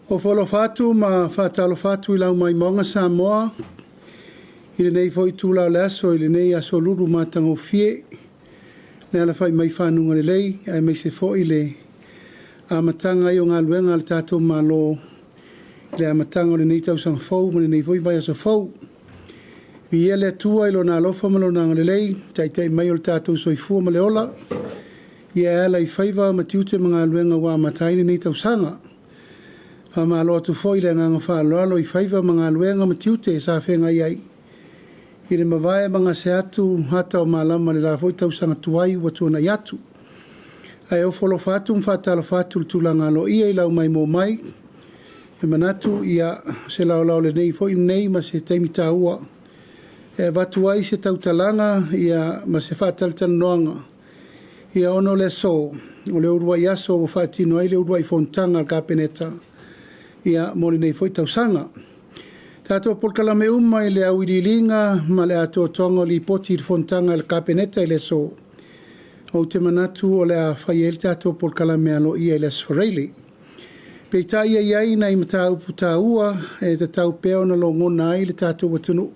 Ofo alofa atu ma faatalofa atu i lau maimoaga Samoa i lenei foi itula o le aso, i lenei aso Lulu matagofie, le alafai mai i fanuga lelei, aemaise foi le amataga ai o galuega a le tatou Malo i le amataga o lenei tausaga fou ma lenei foi vaiaso fou. Viia le Atua i Lona alofa ma Lona agalelei, taitai mai o le tatou soifua ma le ola, ia e ala i faiva ma tiute ma galuega ua amata ai lenei tausaga. Faamalo atu foi le agaga faaaloalo i faiva ma galuega ma tiute sa feagai ai i le mavae ma gase atu ata o malama i le la foi tausaga tuai ua tuanai atu. Ae ofo alofa atu ma faatalofa atu i le tulaga aloaia i lau maimoa mai. E manatu, ia, o se laolao lelei foi lenei ma se taimi taua e avatu ai se tautalaga, ia, ma se faatalatalanoaga, ia, ona o le aso, o le uluai aso ua faatino ai le uluai fonotaga a le Kapeneta, ia, mo lenei foi tausaga. Tatou polokalame uma i le auiliiliga ma le atoatoaga o Lipoti i le fonotaga a le Kapeneta i le aso, ou te manatu o le a fai ai le tatou polokalame aloaia i le Aso Faraile. Peitai e i ai nai mataupu taua e tatau pea ona logona ai le tatou atunuu,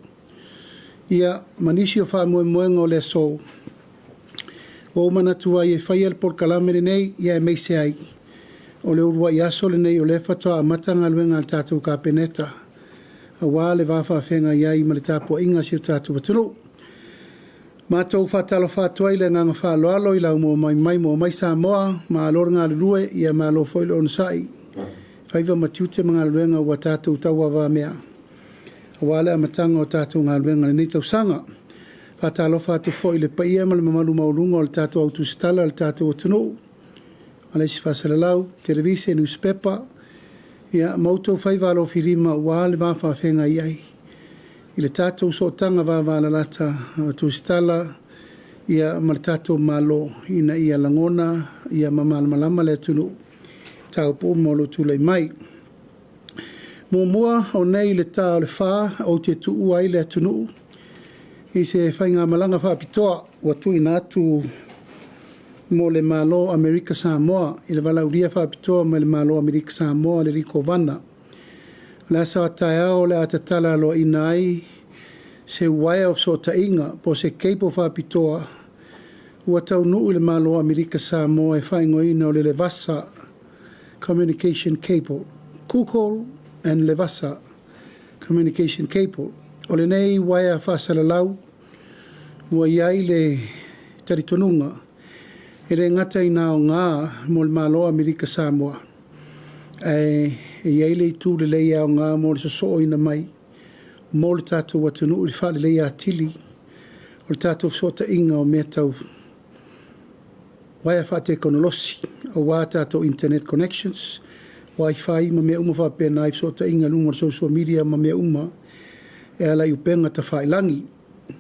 ia, ma nisi o faamoemoega o le aso, ua ou manatu ai e faia le polokalame lenei, ia aemaise ai o le uluai aso lenei o lea faatoa amata galuega a le tatou Kapeneta aua le va faafeagai ai ma le tapuaiga a si o tatou atunuu. Matou faatalofa atu ai i le agaga faaaloalo i lau maimoa mai Samoa, malo le galulue, ia malo foi le onosai i faiva ma tiute ma galuega ua tatou tauavamea aua le amataga o tatou galuega i lenei tausaga. Faatalofa atu foi i le paia ma le mamalu maualuga o le tatou au tusitala a le tatou atunuu, ma le isi faasalalau, televise, nusipepa, ia ma outou faiva alofilima aua le va faafeagai ai i le tatou sootaga vavalalata o tusitala, ia, ma le tatou Malo ina ia lagona, ia, ma malamalama le atunuu i mataupu uma o lo o tulai mai. Muamua, o nei i le ta o le 4 ou te tuua ai le atunuu i se faigamalaga faapitoa ua tuuina atu mo le Malo o Amerika Samoa i le valaaulia faapitoa mai le Malo o Amerika Samoa le alii Kovana. O le aso a taeao o le a tatala aloaina ai se uaea o fesootaiga po o se cable faapitoa ua taunuu i le Malo o Amerika Samoa e faaigoaina o le Levasa Communication Cable, Google and Levasa Communication Cable. O lenei uaea faasalalau ua i ai le talitonuga e le gata ina aoga mo le Malo o Amerika Samoa, ae i ai le itu lelei e aoga mo le sosooina mai mo le tatou atunuu i le faaleleia atili o le tatou fesootaiga o mea tau uaea faatekonolosi aua tatou internet connections, Wi-Fi ma mea uma faapena i fesootaiga i luga o le social media ma mea uma e ala i upega tafailagi.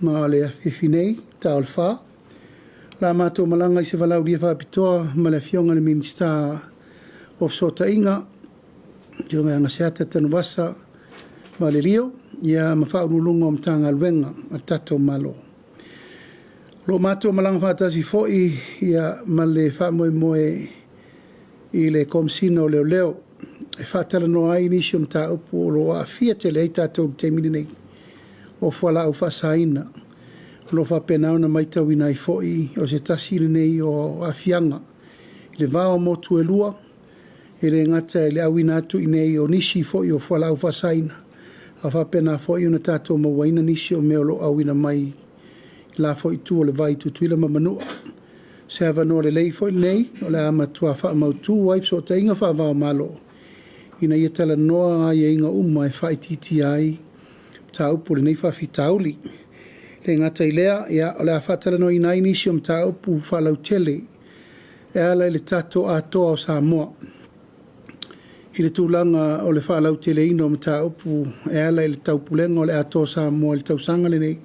Ma o le afiafi nei, ta o le 4, o le a matou malaga i se valaaulia faapitoa ma le Afioga i le Minisita o Fesootaiga, Afioga ia Agaseata Tanuvasa Valelio, ia ma Faauluuluga o Matagaluega a le tatou Malo. O lo o matou malaga faatasi foi ia ma le faamoemoe i le Komesina o Leoleo e faatalanoa ai nisi o mataupu o lo o aafia tele ai tatou i le taimi lenei, o fualaau faasaina. O lo o faapena ona matauina ai foi o se tasi lenei o aafiaga i le va o motu e lua, e le gata i le auina atu i inei o nisi foi o fualaau faasaina, a faapena foi ona tatou mauaina nisi o mea o lo o auina mai i la foi itu o le vai i Tutuila ma Manua. O se avanoa lelei foi lenei o le a matua faamautu ai fesootaiga faava-o-Malo ina ia talanoa aiaiga uma e faaitiitia ai mataupu o lenei faafitauli. E le gata i lea, ia, o le a faatalanoaina ai nisi o mataupu faalautele e ala i le tatou Atoa o Samoa i le tulaga o le faalauteleina o mataupu e ala i le taupulega o le Atoa o Samoa i le tausaga lenei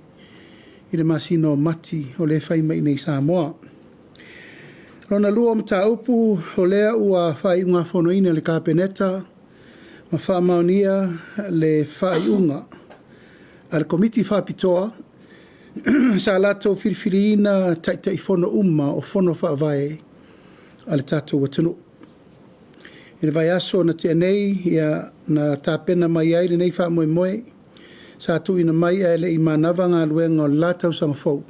i le masina o Mati o lea e fai mai i Samoa. Lona lua o mataupu, o lea ua faaiugafonoina e le Kapeneta ma faamaonia le faaiuga a le Komiti Faapitoa sa latou filifiliina Taitaifono uma o Fono Faavae a le tatou atunuu. I le vaiaso na tea nei, ia, na tapena mai ai lenei faamoemoe sa tuuina mai ae le i manava galuega o le la tausaga fou.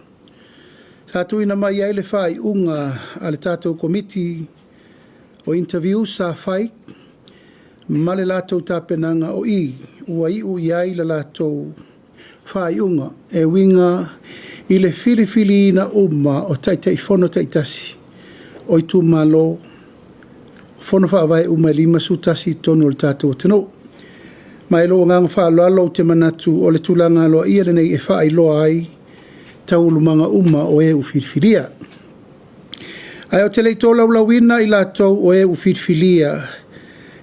Sa tuuina mai ai le faaiuga a le tatou Komiti o interviews sa fai ma le latou tapenaga o i ua iu i ai le latou faaiuga e uiga i le filifiliina uma o Taitaifono taitasi o itumalo, fono faavae uma e 51 i totonu o le tatou atunuu. Ma i lou agaga faaaloalo ou te manatu o le tulaga aloaia lenei e faailoa ai taualumaga uma o e ua filifilia. Ae ou te le i tolaulauina i latou o e ua filifilia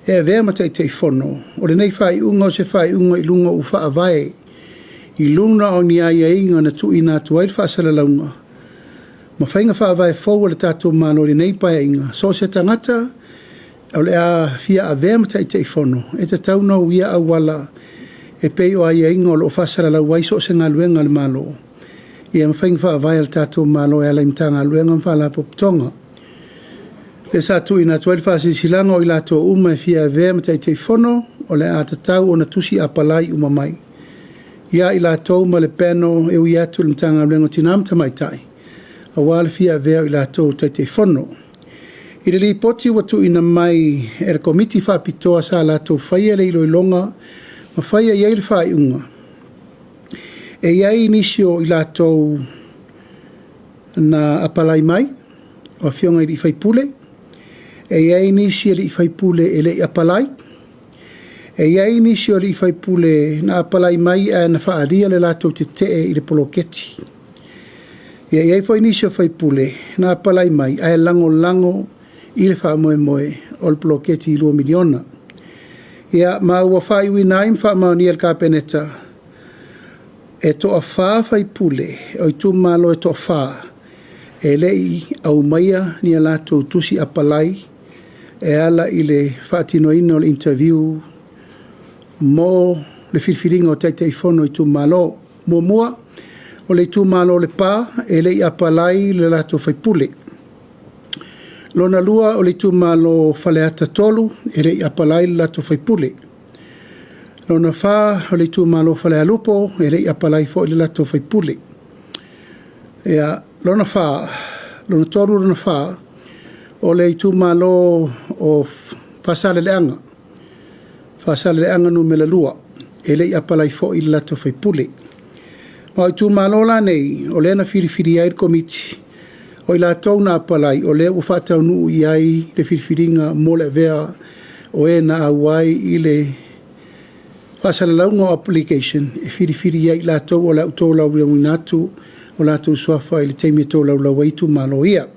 e avea ma Taitaifono, o lenei faaiuga o se faaiuga i luga ua faavae i luga o ni aiaiga na tuuina atu ai le faasalalauga ma faiga faavae fou a le tatou Malo i lenei Paeaiga, so o se tagata o le a fia avea ma Taitaifono, e tatau ona uia auala e pei o aiaiga o lo o faasalalau ai so o se galuega a le Malo, ia ma faiga faavae a le tatou Malo e ala i Matagaluega ma Faalapotopotoga. Lea sa tuuina atu ai le faasilasilaga o i latou uma e fia avea ma Taitaifono, o le a tatau ona tusi apalai uma mai ia i latou ma le panel e ui atu i le Matagaluega o Tina ma Tamaitai, aua le fia avea o i latou o Taitaifono. I le lipoti ua tuuina mai e le Komiti Faapitoa sa latou faia le iloiloga ma faia i ai le faaiuga, e i ai nisi o i latou na apalai mai, o afioga i sui usufono, e i ai nisi sui usufono e le i apalai, e i ai nisi o sui usufono na apalai mai ae na faaalia le latou tetee i le poloketi. E i ai foi nisi o sui usufono na apalai mai ae lagolago i le faamoemoe o le poloketi $2 miliona. Ia, ma ua faaiuina ai ma faamaonia e le Kapeneta, e toafa sui usufono o itumalo e toafa e le i aumaia ni a latou tusi apalai e ala i le faatinoina o le interview mo le filifiliga o Taitaifono o itumalo. Muamua, o le itumalo o Lepa, e le i apalai le latou sui usufono. Lona lua, o le itumalo o Faleata 3, e le i apalai le latou sui usufono. Lona fa, o le itumalo o Falealupo, e le i apalai foi le latou sui usufono. Ia, lona tolu, lona fa, o le itumalo o Faasaleleaga, Faasaleleaga Nu.2, e le i apalai foi le latou sui usufono. Ma o itumalo la nei, o lea na filifili ai le Komiti, o i latou na apalai, o lea ua faataunuu i ai le filifiliga mo le avea o e na auai i le faasalalauga o application e filifili ai i latou o le a ou tolaulauina atu o latou suafa i le taimi e tolaulau ai itumalo ia.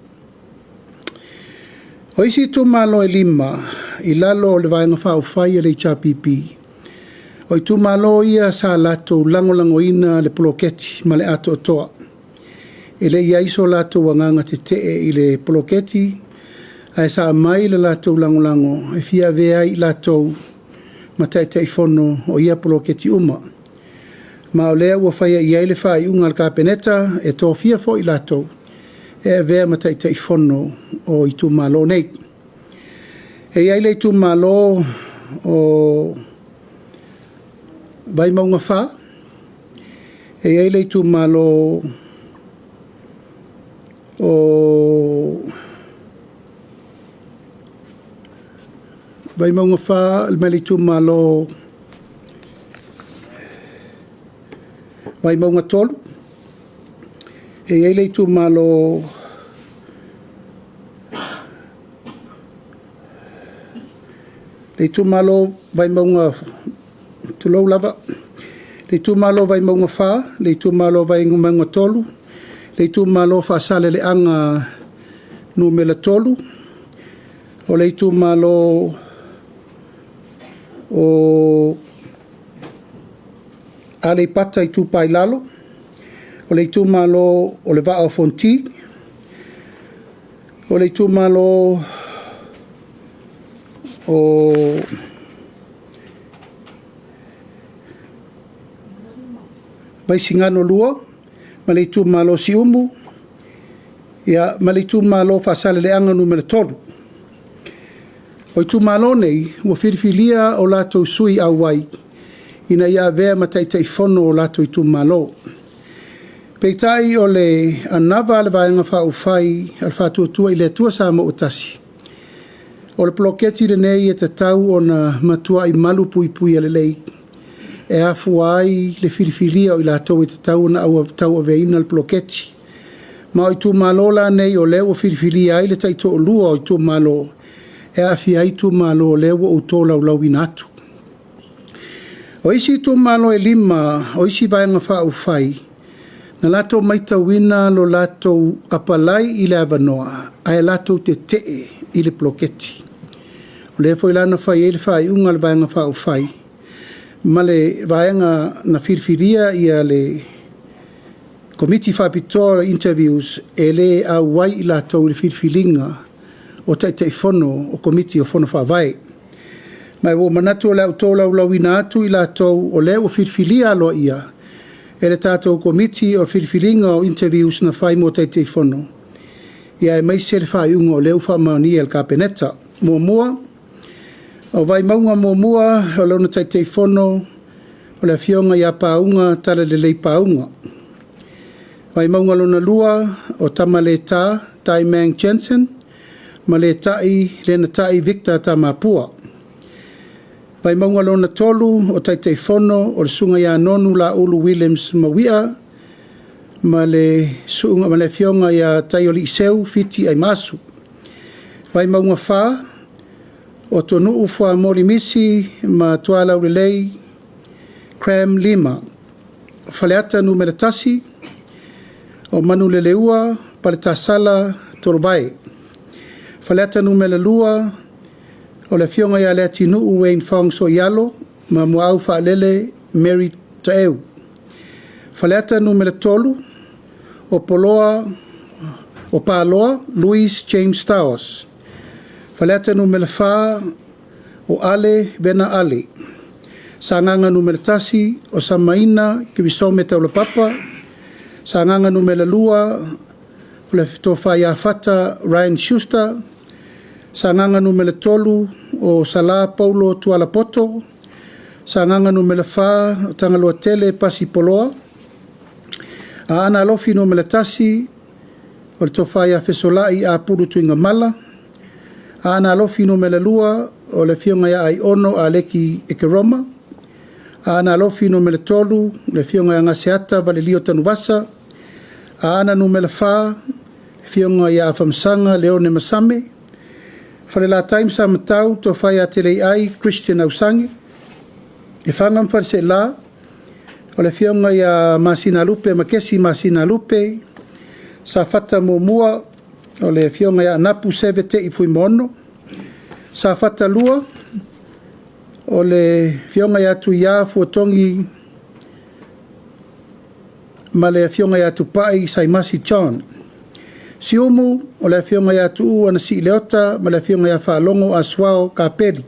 O isi itumalo e 5 i lalo o le Vaega Faaupufai a le HRPP, o itumalo ia sa latou lagolagoina le poloketi ma le atoatoa. E le i i ai so latou agaga tetee i le poloketi, ae sa aumai le latou lagolago e fia avea ai i latou ma Taitaifono o ia poloketi uma. Ma o lea ua faia i ai le faaiuga a le Kapeneta, e tofia foi i latou e avea ma Taitaifono o itumalo nei. E i ai le itumalo o Vaimauga 4, e i ai le itumalo o Vaimauga 4 ma le itumalo Vaimauga 3, e i ai le itumalo Vaimauga, tulou lava, le itumalo Vaimauga 4, le itumalo Vaimauga 3, le itumalo Faasaleleaga Nu.3, o le itumalo o Aleipata Itupa i Lalo, o le itumalo o le Vaa o Fonoti, o le itumalo o Vaisigano 2 ma le itumalo o Siumu, ia, ma le itumalo o Faasaleleaga Nu.3. O itumalo nei, ua filifilia o latou sui auai ina ia avea ma Taitaifono o latou itumalo. Peitai o le anava a le Vaega Faaupufai a le Faatuatua i le Atua Samoa ua Tasi, o le poloketi lenei e tatau ona matuai malu puipuia lelei e afua ai le filifilia o i latou e tatau ona tauaveina le poloketi. Ma o itumalo la nei o lea ua filifilia ai le taitoalua o itumalo e aafia ai itumalo o lea ua ou tolaulauina atu. O isi itumalo e 5 o isi Vaega Faaupufai, na latou matauina lo latou apalai i le avanoa ae latou tetee i le poloketi. O lea foi la na fai ai le faaiuga a le Vaega Faaupufai ma le vaega na filifilia le Komiti Faapitoa o Interviews, e le auai i latou i le filifiliga o Taitaifono o Komiti o Fono Faavae. Ma ua ou manatu o le a ou tolaulauina atu i latou o lea ua filifilia aloaia e le tatou Komiti o Filifiliga o Interviews na fai mo Taitaifono, aemaise le faaiuga o lea ua faamaonia e le Kapeneta. 1. O Vaimauga 1, o lona Taitaifono o le Afioga ia Pauga Talalelei Pauga. Vaimauga 2, o Tamaleta Daiman Jensen ma Letai Lenatai Victor Tamapua. Vaimauga 3, o Taitaifono o le Susuga ia Nonu Laulu Williams Mauia ma le Afioga ia Taialii Fiti Aimaasu. Vaimauga 4, o Toonuu Fuamoli Misi ma Tualaulelei Cram Lima. Faleata 1, o Manuleleua Paletasala Tolovae. Faleata 2, o le Afioga ia Leatinuu Wayne Fong Sorialo ma Muaufaalele Mary Taeu. Faleata 3, o Paloa Louis James Stowers. Faleata 4, o Ale Vena Ale. Sagaga 1, o Samaina Kirisome Taulapapa. Sagaga 2, o le Tofa ia Fata Ryan Schuster. Sagaga 3, o Sala Paulo Tuala Poto. Sagaga 4, o Tagaloatele Pasi Poloa. Aana Alofi 1, o le Tofa ia Fesolai Apulu Tuigamala. Aana Alofi 2, o le Afioga ia Aiono Aleki Ekeroma. Aana Alofi 3, o le Afioga ia Gaseata Valelio Tanuvasa. Aana 4, le Afioga ia Afamasaga Leone Masame. Falelatai ma Samatau, Tofa ia Teleiai Christian Ausagi. Lefaga ma Faleaseela, o le Afioga ia Masinalupe Makesi Masinalupe. Safata 1, o le Afioga ia Anapu Seve Tei Fuimaono. Safata 2, o le Afioga ia Tuia Fuatogi ma le Afioga ia Tupai Saimasi John. Siumu, o le Afioga ia Tuuu Anasii Leota ma le Afioga ia Faalogo Asuao Kapeli.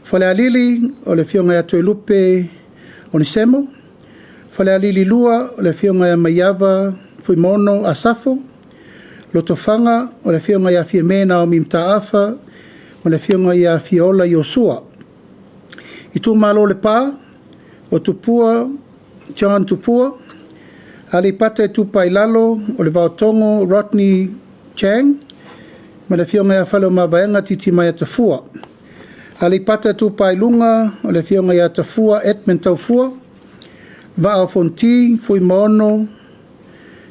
Falealili, o le Afioga ia Toelupe Onesemo. Falealili 2, o le Afioga ia Maiava Fuimaono Asafo. Lotofaga, o le Afioga ia Fiame Naomi Mataafa ma le Afioga ia Fiaola Iosua. Itumalo o Lepa, o Tupua John Tupua. Aleipata Itupa i Lalo, o le Vaotogo Rodney Chang ma le Afioga ia Faleomavaega Titimaea Tafua. Aleipata Itupa i Luga, o le Afioga ia Tafua Edmund Taufua. Vaa o Fonoti, Fuimaono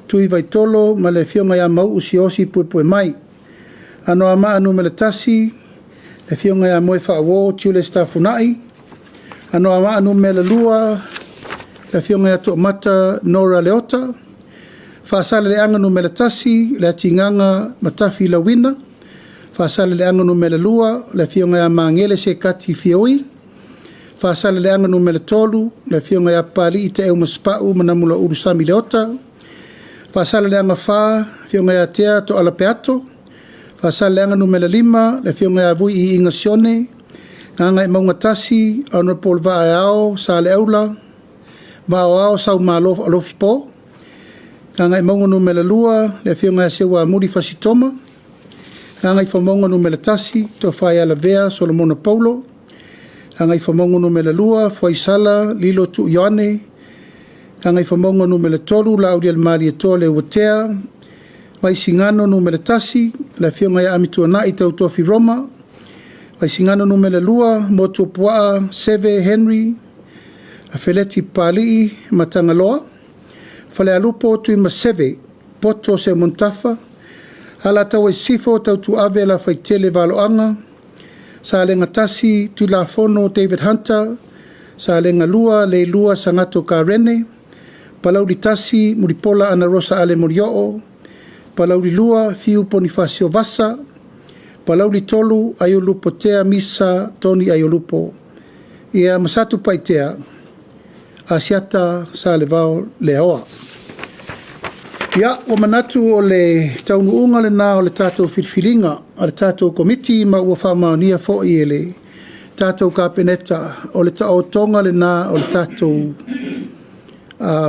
Tuivaitolo ma le Afioga ia Mauu Siaosi Puepuemai. Anoamaa 1, le Afioga ia Moefaauo Julius Tafunai. Anoamaa 2, le Afioga ia Toomata Nora Leota. Faasaleleaga 1, Leatigaga Matafi Lauina. Faasaleleaga 2, le Afioga ia Magele Sekati Fiaui. Faasaleleaga 3, le Afioga ia Papalii Teeumasepau ma Namulauulu Sami Leota. Faasaleleaga 4, Afioga ia Tea Tooala Peato. Faasaleleaga 5, le Afioga ia Vui Iiiga Sione. Gagaemauga 1, Honourable Vaa Saleaula Vaa Saumalo Alofi Paul. Gagaemauga 2, le Afioga ia Seuamuli Fasi Toma. Gagaifomauga Nu.1, Tofa ia Lavea Solomona Paulo. 3. Gagaifomauga Nu.2, Fuaisala Lilo Tuu Ioane. 4. Gagaifomauga Nu.3, Laaulialemalietoa Leuatea. 5. Vaisigano Nu.1, le Afioga ia Amituanai Tautofi Roma. 6. Vaisigano Nu.2, Motuopuaa Seve Henry. 7. Feleti Papalii Matagaloa. 8. Falealupo Tuimaseve Poto Seumanutafa. 9. Alataua Sisifo Tautuuave Lafaitele Valoaga. 10. Salega 1 Tuilafono David Hunter. 11. Salega 2 Leilua Sagatto Karene. 12. Palauli 1 Mulipola Anarosa Ale Molioo. 12. Palauli 2 Fiu Ponifasio Vasa. 13. Palauli Aiolupotea Misa Tony Aiolupo. Ia ma Satupaitea Asiata Salevao Leaoa. Ia, ua manatu o le taunuuga lena o le tatou filifiliga a le tatou Komiti ma ua faamaonia foi e le tatou Kapeneta o le taotoga lena o le tatou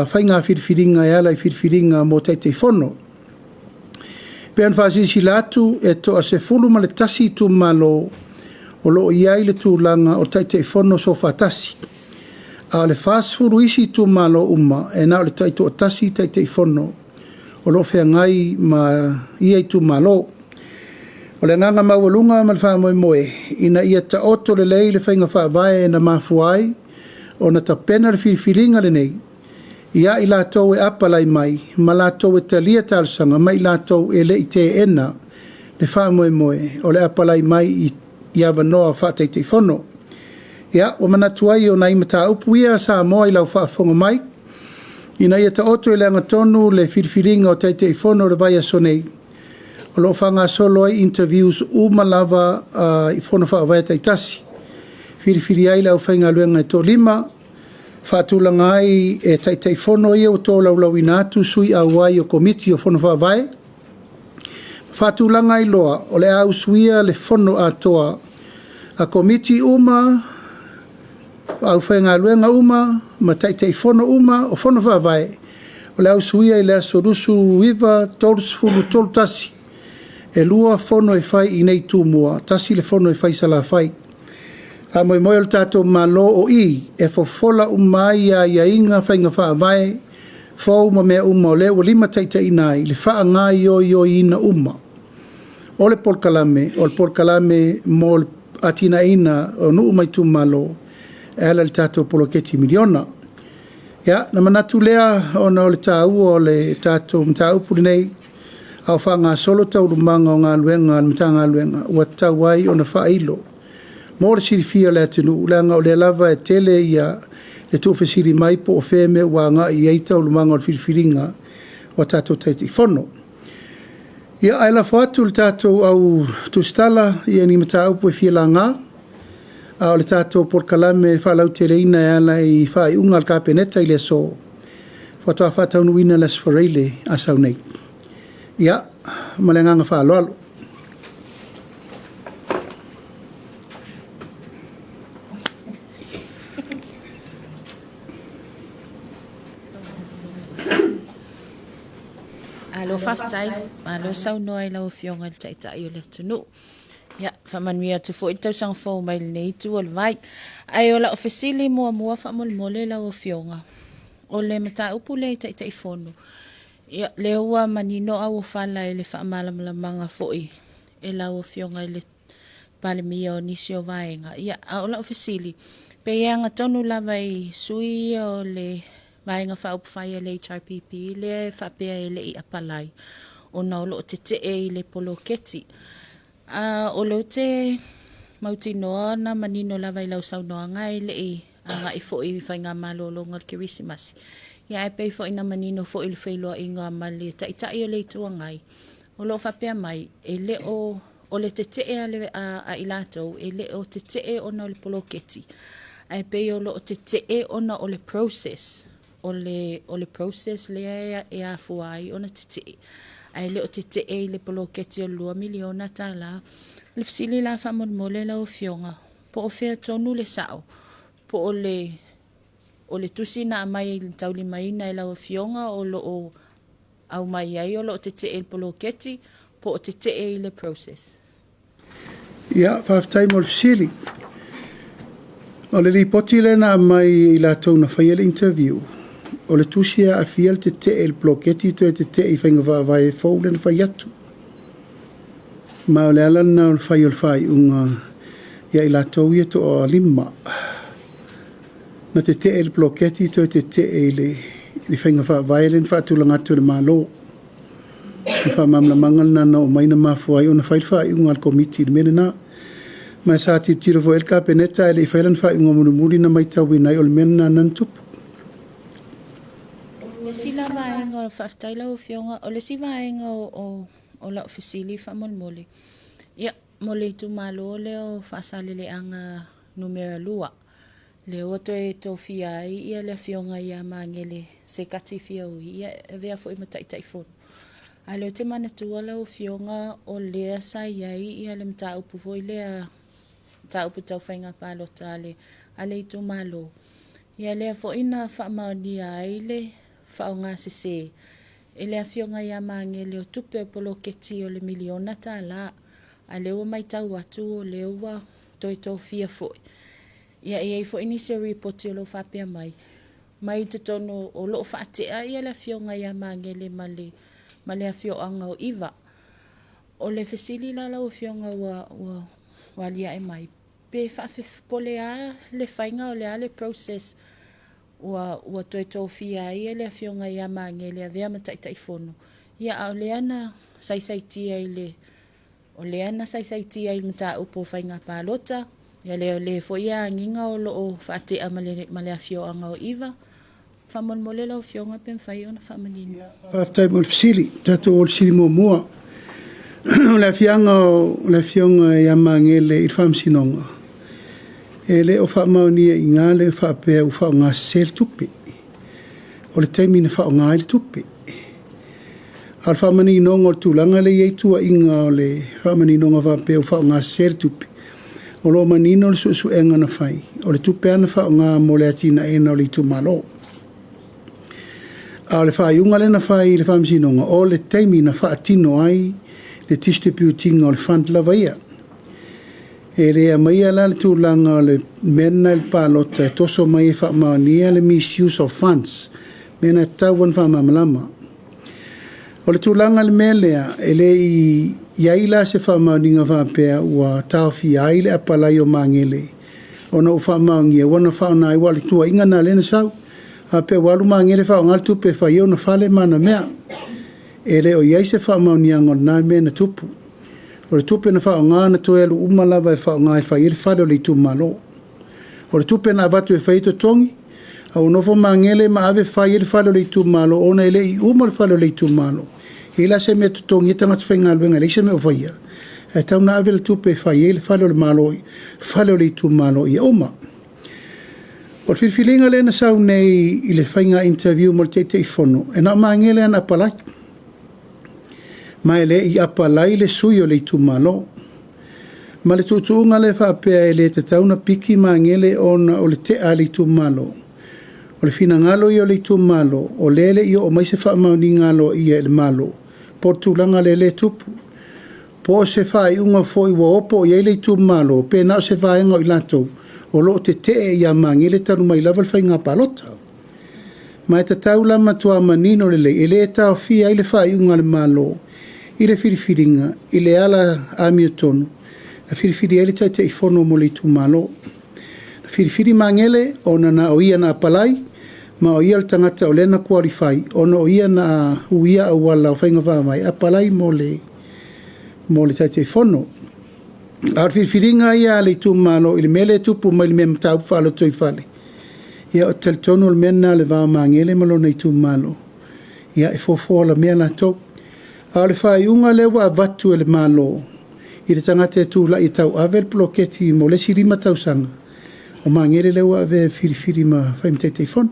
faiga filifiliga e ala i filifiliga mo Taitaifono. E pei ona faasilasila atu, e toa-11 itumalo o lo o i ai le tulaga o Taitaifono Soofaatasi, a o le 40 isi itumalo uma, e na o le taitoatasi Taitaifono o lo o feagai ma ia itumalo. O le agaga maualuga ma le faamoemoe, ina ia taoto lelei le faiga faavae na mafua ai ona tapena le filifiliga lenei ia i latou e apalai mai ma latou e talia talosaga ma i latou e le i teena le faamoemoe o le apalai mai i avanoa faa-Taitaifono. Ia, ua manatu ai o nai mataupu ia Samoa i lau faafofoga mai, ina ia taoto i le agatonu le filifiliga o Taitaifono i le vaiaso nei, o lo o faagasolo ai interviews uma lava i Fono Faavae taitasi, filifili ai le aufaigaluega e toalima, faatulaga ai e Taitaifono ia ua tolaulauina atu sui auai o Komiti o Fono Faavae, faatulaga ai loa o le a usuia le fono atoa a Komiti uma, aufaigaluega uma ma Taitaifono uma o Fono Faavae o le a usuia i le aso 29, 30, 31. E 2 fono e fai i inei i Tumua, tasi le fono e fai i Salafai. Faamoemoe o le tatou Malo o i e fofola uma ai aiaiga, faiga faavae fou ma mea uma o lea ua limataitaiina ai le faagaoioiina uma o le polokalame, o le polokalame mo le atinaeina o nuu ma itumalo e ala i le tatou poloketi miliona. Ia, ona manatu lea ona o le taua o le tatou mataupu lenei, a o faagasolo taualumaga o galuega a le Matagaluega, ua tatau ai ona faailo mo le silafia e le atunuu, leaga o lea lava e tele le tuufesili mai po o fea mea ua agai i ai taualumaga o le filifiliga o tatou Taitaifono. Ia, ae lafo atu i le tatou au tusitala ni mataupu e fia laga, a o le tatou polokalame faalauteleina e ala i faaiuga a le Kapeneta i le aso, faatoa faataunuuina i le Aso Faraile a sau nei. Ia, ma le agaga faaaloalo. Malo faafetai, malo saunoa i lau Afioga i le Taitai o le atunuu. Ia, faamanuia atu foi le tausaga fou mai lenei itu o le vai. Ae o lau fesili muamua faamolemole lau Afioga, o le mataupu lea i Taitaifono, ia, lea ua manino auofala i le faamalamalamaga foi e lau Afioga i le Palemia o nisi o vaega. Ia, a o lau fesili, pe e agatonu lava i sui ia o le Vaega Faaupufai a le HRPP lea e faapea e le i apalai ona o lo o tetee i le poloketi. A o lea ou te mautinoa na manino lava i lau saunoaga e le i agai foi i faigamalologa o le Kerisimasi. Ia ae pei foi na manino foi i le feiloaiga ma le Taitai o le Itu Agai, o lo o faapea mai, e le o o le tetee a, le, a, a i latou, e le o tetee ona o le poloketi, ae pei o lo o tetee ona o le process, o le, o le process lea e, e afua ai ona tetee, ae le o tetee i le poloketi o le $2 miliona. O le fesili la faamolemole lau Afioga, po o fea tonu le sao, po o le o le tusi na aumai i taulimaina e lau Afioga o lo o aumai ai o lo o tetee i le poloketi, po o tetee i le process? Ia, faafetai mo le fesili. O le lipoti lea na aumai e i latou na faia le interview, o le tusi e aafia le tetee i le poloketi toe tetee i faiga faavae fou lea na fai atu. Ma o le ala lena o le fai o le faaiuga ia i latou ia toalima na tetee i le poloketi toe tetee i le faiga faavae lea na faatulaga atu e le Malo. O le faamalamalamaga lena na oo mai na mafua ai ona fai le faaiuga a le Komiti i le mea lena. Ma sa tilotilo foi i ai le Kapeneta ae le i faia lana faaiuga mulimuli na matauina ai o le mea lena na tupu. O le isi la vaega, faafetai lau Afioga, o le isi vaega o lau fesili faamolemole, ia, mo le itumalo lea o Faasaleleaga Nu.2, lea ua toe tofia ai ia le Afioga ia Magele Sekati Fiaui, ia e avea foi ma Taitaifono. A o lea ou te manatua lau Afioga o lea sa i ai ia le mataupu foi lea, mataupu tau faiga palota a le itumalo. Ia lea foi na faamaonia ai le faaaogasese e le Afioga ia Magele o tupe o poloketi o le $1 miliona. A lea ua matau atu o lea ua toe tofia foi. Ia e i ai foi nisi o lipoti o lo o faapea mai, mai totonu o lo o faatea ia le Afioga ia Magele ma le afioaga o Iva. O le fesili la lau Afioga ua aliae mai, pe po o le a le faiga o le a le process ua toe tofia ai le Afioga ia Magele e avea ma Taitaifono, ia a o lea na saisaitia i le o lea na saisaitia i le mataupu o faiga palota, ia lea foi e agiga o lo o faatea ma le afioaga o Iva. Faamolemole lau Afioga pe mafai ona faamanino. Faafetai mo le fesili. Tatou o le fesili muamua. O le afiaga o le Afioga ia Magele i le Faamasinoga, e le o faamaonia i ina le faapea ua faaaogasese le tupe. O le taimi na faaaoga ai le tupe. A o le faamaninoga o le tulaga lea e i ai tuuaiga o le faamaninoga faapea ua faaaogasese le tupe, o lo o manino le suesuega na fai, o le tupe lava na faaaoga mo le atinaeina o le itumalo. A o le faaiuga lea na fai i le Faamasinoga, o le taimi na faatino ai le distribute ina o le fund lava ia. E le aumaia la le tulaga o le mea lena i le palota e toso mai e faamaonia le misuse of funds, mea na tatau ona faamalamalama. O le tulaga i le mea lea, e le i i ai la se faamaoniga faapea ua taofia ai le apalai o Magele ona ua faamaonia ua na faaaoga ai, aua o le tuuaiga lena lea na sau. Faapea ua alu Magele faaaoga le tupe e fai ai ona fale ma ana mea. E le o i ai se faamaoniaga o lena mea na tupu. O le tupe na faaaoga na toe alu uma lava e faaaoga e fai ai le fale o le itumalo. O le tupe na avatu e fai ai totogi, a ua nofo Magele ma ave fai ai le fale o le itumalo ona e le i uma le fale o le itumalo. E i ai la se mea e totogi ai tagata faigaluega e leai se mea o faia, ae tatau ona ave le tupe e fai ai le fale o le Malo, fale o le itumalo ia uma. O le filifiliga lea na sau nei i le faiga interview mo le Taitaifono, e na o Magele lava na apalai. Ma e le i apalai le sui o le itumalo. Ma le tuutuuga lea faapea e le tatau ona piki Magele ona o le tea a le itumalo. O le finagalo ia o le itumalo, o lea e le i oo mai se faamaoniga aloaia i le Malo, po o le tulaga lea e tupu. Po o se faaiuga foi ua opo i ai le itumalo, pe na o se vaega o i latou o lo o tetee ia Magele talu mai lava le faiga palota. Ma e tatau la matua manino lelei, e le taofia ai le faaiuga a le Malo i le filifiliga i le ala amiotonu na filifili ai le Taitaifono mo le itumalo. Na filifili Magele ona na o ia na apalai, ma o ia le tagata o lea na qualify, ona o ia na uia auala o faiga faavae apalai mo le Taitaifono. A o le filifiliga ia a le itumalo i le mea lea e tupu mai le mea mataupu faalotoifale, ia ou te talitonu o le mea lena o le va o Magele ma lona itumalo, ia e fofo alamea latou. A o le faaiuga lea ua avatu e le Malo i le tagata e tulai e tauave le poloketi mo le isi 5 tausaga, o Magele lea ua avea e filifili ma fai ma Taitaifono.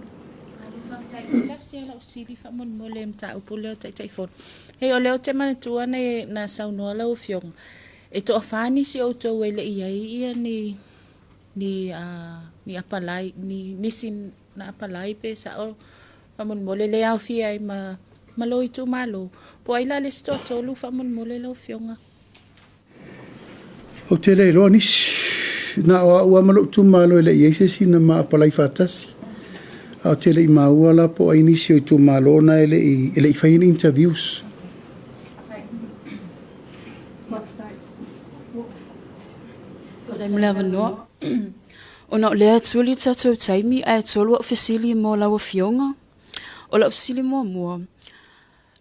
Faafetai. Tasi lava lau fesili faamolemole i le mataupu lea o Taitaifono. Hei, o lea ou te manatua na saunoa lau Afioga, e toafa nisi o outou e le i ai ia ni apalai, ni nisi na apalai pe sao faamolemole le aofia ai ma ma lou itumalo, po o ai la le isi toatolu faamolemole lau Afioga? Ou te le iloa nisi. Na o au lava ma lou itumalo e le i i ai se isi na ma apalai faatasi. Ae ou te le i maua la po o ai nisi o itumalo na e le i faia ni interviews. Faafetai mo le avanoa. Ona o lea e tuli le tatou taimi ae tolu au fesili mo lau Afioga. O lau fesili muamua,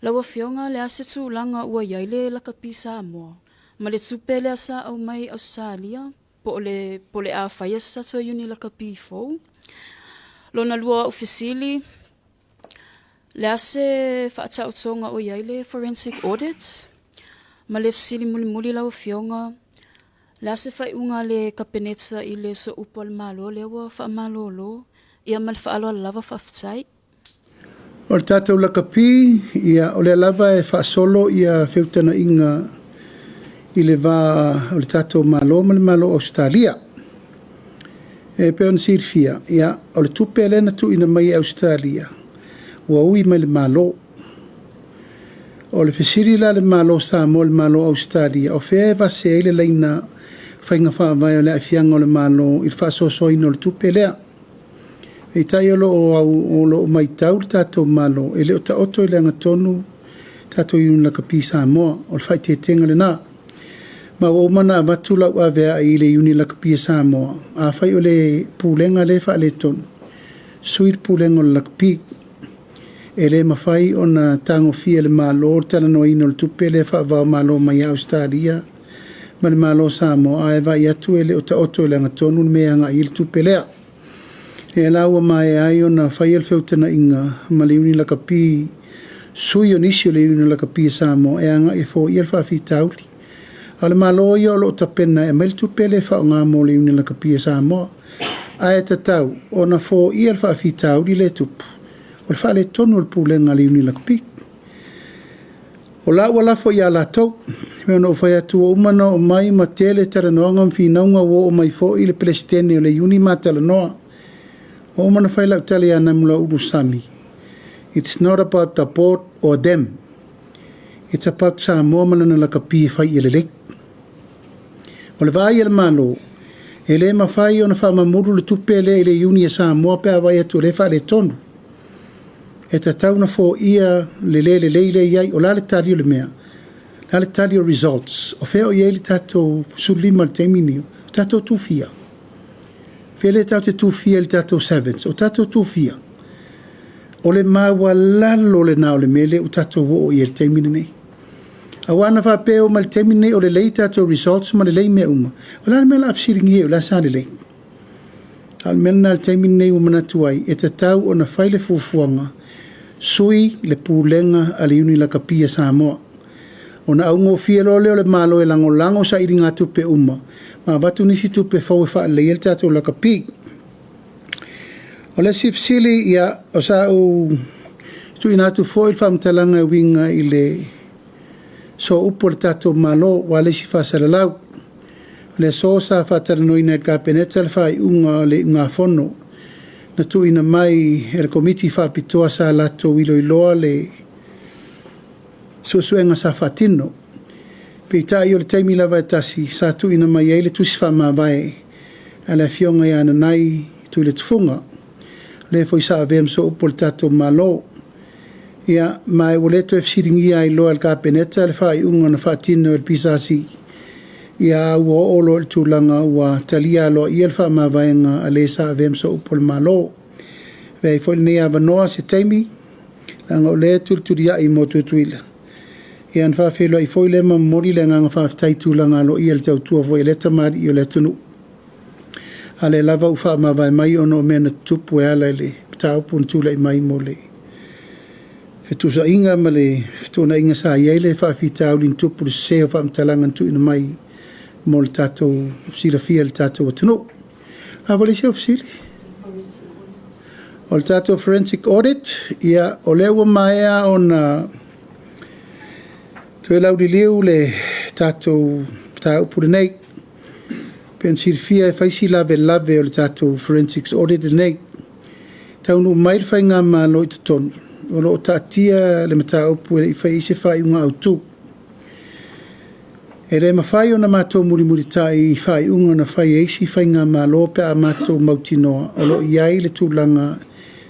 lau Afioga o le a se tulaga ua i ai le lakapi Samoa ma le tupe lea sa aumai i Ausetalia po o le, po o le a faia se tatou iuni lakapi fou? Lona lua o au fesili, le a se faataotoga o i ai le forensic audit? Ma le fesili mulimuli lau Afioga, le a se faaiuga a le Kapeneta i le sooupu a le Malo lea ua faamalolo? Ia ma le faaaloalo lava, faafetai. O le tatou lakapi, ia, o lea lava e faasolo feutagaiga i le va o le tatou Malo ma le Malo o Ausetalia. E pei ona silafia, ia, o le tupe lea na tuuina mai e Ausetalia, ua ui mai i le Malo. O le fesili la a le Malo o Samoa i le Malo o Ausetalia, o fea e vase ai le laina faiga faavae o le aafiaga o le Malo i le faasoasoaina o le tupe lea. Peitai o lo o matau le tatou Malo, e le o taoto i le agatonu tatou Iuni Lakapi Samoa. O le faaeteetega lena. Ma ua uma ona avatu lau aveai i le Iuni Lakapi a Samoa, afai o le pulega lea e faaletonu, sui le pulega o le lakapi. E le mafai ona tagofia e le Malo le talanoaina o le tupe lea faava-o-Malo mai ia Ausetalia ma le Malo o Samoa, ae vaai atu e le o taoto i le agatonu le mea e agai i ai le tupe lea. Lea la ua maea ai ona faia le feutagaiga ma le Iuni Lakapi, sui o nisi o le Iuni Lakapi a Samoa e agai e foia le faafitauli. A o le Malo ia o lo o tapena e aumai le tupe lea e faaaoga mo le Iuni Lakapi a Samoa. Ae tatau ona foia le faafitauli lea e tupu, o le faaletonu o le pulega a le Iuni Lakapi. O la ua lafo ia latou, e pei ona ou fai atu ua uma ona oo mai ma tele talanoaga ma finauga ua oo mai foi le Peresetene o le Iuni ma talanoa. Ua uma ona fai lau tala ia Namulauulu Sami, it's not about the board or them. It's about Samoa ma lana lakapi e fai ia lelei. O le vaai a le Malo, e le mafai ona faamamulu le tupe lea i le Iuni a Samoa pe a vaai atu o lea e faaletonu. E tatau ona foia le le lelei lea e i ai. O le a le tali o le mea? O le a le tali o results? O fea o i ai le tatou 15 i le taimi lenei? O tatou tufia. Fea lea tatou te tufia i le tatou sevens? O tatou tufia, o le maualalo lena o le mea lea ua tatou oo i ai i le taimi lenei. Aua ana faapea e oo mai i le taimi lenei o lelei tatou results ma lelei mea uma, o le a le mea o le a fesiligia ai o la e sa lelei? A o le mea lena i le taimi lenei ua manatu ai, e tatau ona fai le fuafuaga, sui le pulega a le Iuni Lakapi a Samoa. Ona augofie loa lea o le Malo e lagolago sailigatupe uma ma avatu nisi tupe fou e faalelei ai le tatou lakapi. O le isi fesili, ia, o sa ou tuuina atu foi le faamatalaga e uiga i le sooupu a le tatou Malo aua le isi faasalalau. O le aso sa faatalanoaina e le Kapeneta le faaiuga o le iugafono na tuuina mai e le Komiti Faapitoa sa latou iloiloa le suesuega sa faatino. Peitai o le taimi lava e tasi sa tuuina mai ai le tusi faamavae a le Afioga ia Nanai Tuiletufuga, le foi sa avea ma sooupu o le tatou Malo. Ia, ma ua le toe fesiligia ai loa e le Kapeneta le faaiuga na faatino e le PSC, ia ua oo loa i le tulaga ua talia aloaia le faamavaega a le sa avea ma sooupu o le Malo. E avea ai foi lenei avanoa se taimi, leaga o lea e tulituliai mo Tutuila, ia ona faafeiloai foi lea ma momoli le agaga faafetai i tulaga aloaia i le tautua foi a lea tamalii o le atunuu. A o lea lava ua faamavae mai ona o mea na tutupu e ala i le mataupu na tulai mai mo le fetusaaiga ma le fetuunaiga sa i ai le faafitauli na tupu i le sese o faamatalaga na tuuina mai mo le tatou silafia e le tatou atunuu. A foi le isi au fesili? O le tatou forensic audit, ia, o lea ua maea ona toe lauliliu le tatou mataupu lenei. Pei ona silafia e fai si lavelave o le tatou forensics audit lenei. Taunuu mai le faigamalo i totonu, O lo o taatia le mataupu e le i faia ai se faaiuga autu. E le mafai ona matou mulimulitai i faaiuga na fai e isi faigamalo pe a matou mautinoa o lo o i ai le tulaga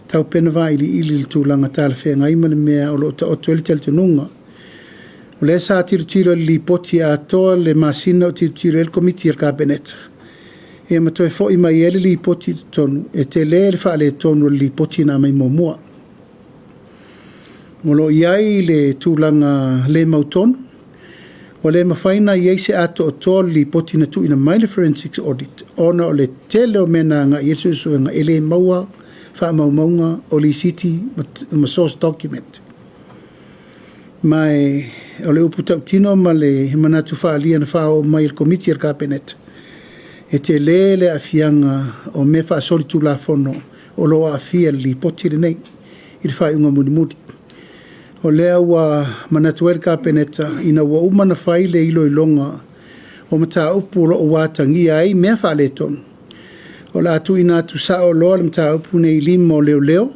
taupena vailiili i le tulaga talafeagai ma le mea o lo o taoto ai le talitonuga. O lea sa tilotilo i le Lipoti atoa le masina o tilotilo ai le Komiti a le Kapeneta, ia ma toe foi mai ai le Lipoti i totonu, e tele le faaletonu o le Lipoti na aumai muamua. O lo o i ai le tulaga le mautonu, ua le mafai ona i ai se atoatoa o le Lipoti na tuuina mai le Forensic Audit ona o le tele o mea na agai i ai le suesuega e le maua faamaumauga o lisiti ma source document. Ma o le upu tautino ma le manatu faaalia na faaoo mai e le Komiti a le Kapeneta, e tele le aafiaga o mea faasolitulafono o lo o aafia i le Lipoti lenei i le faaiuga mulimuli. O lea ua manatu ai le Kapeneta ina ua uma ona fai le iloiloga o mataupu o lo o ua atagia ai mea faaletonu, o le a tuuina atu sao loa le mataupu lenei i lima o leoleo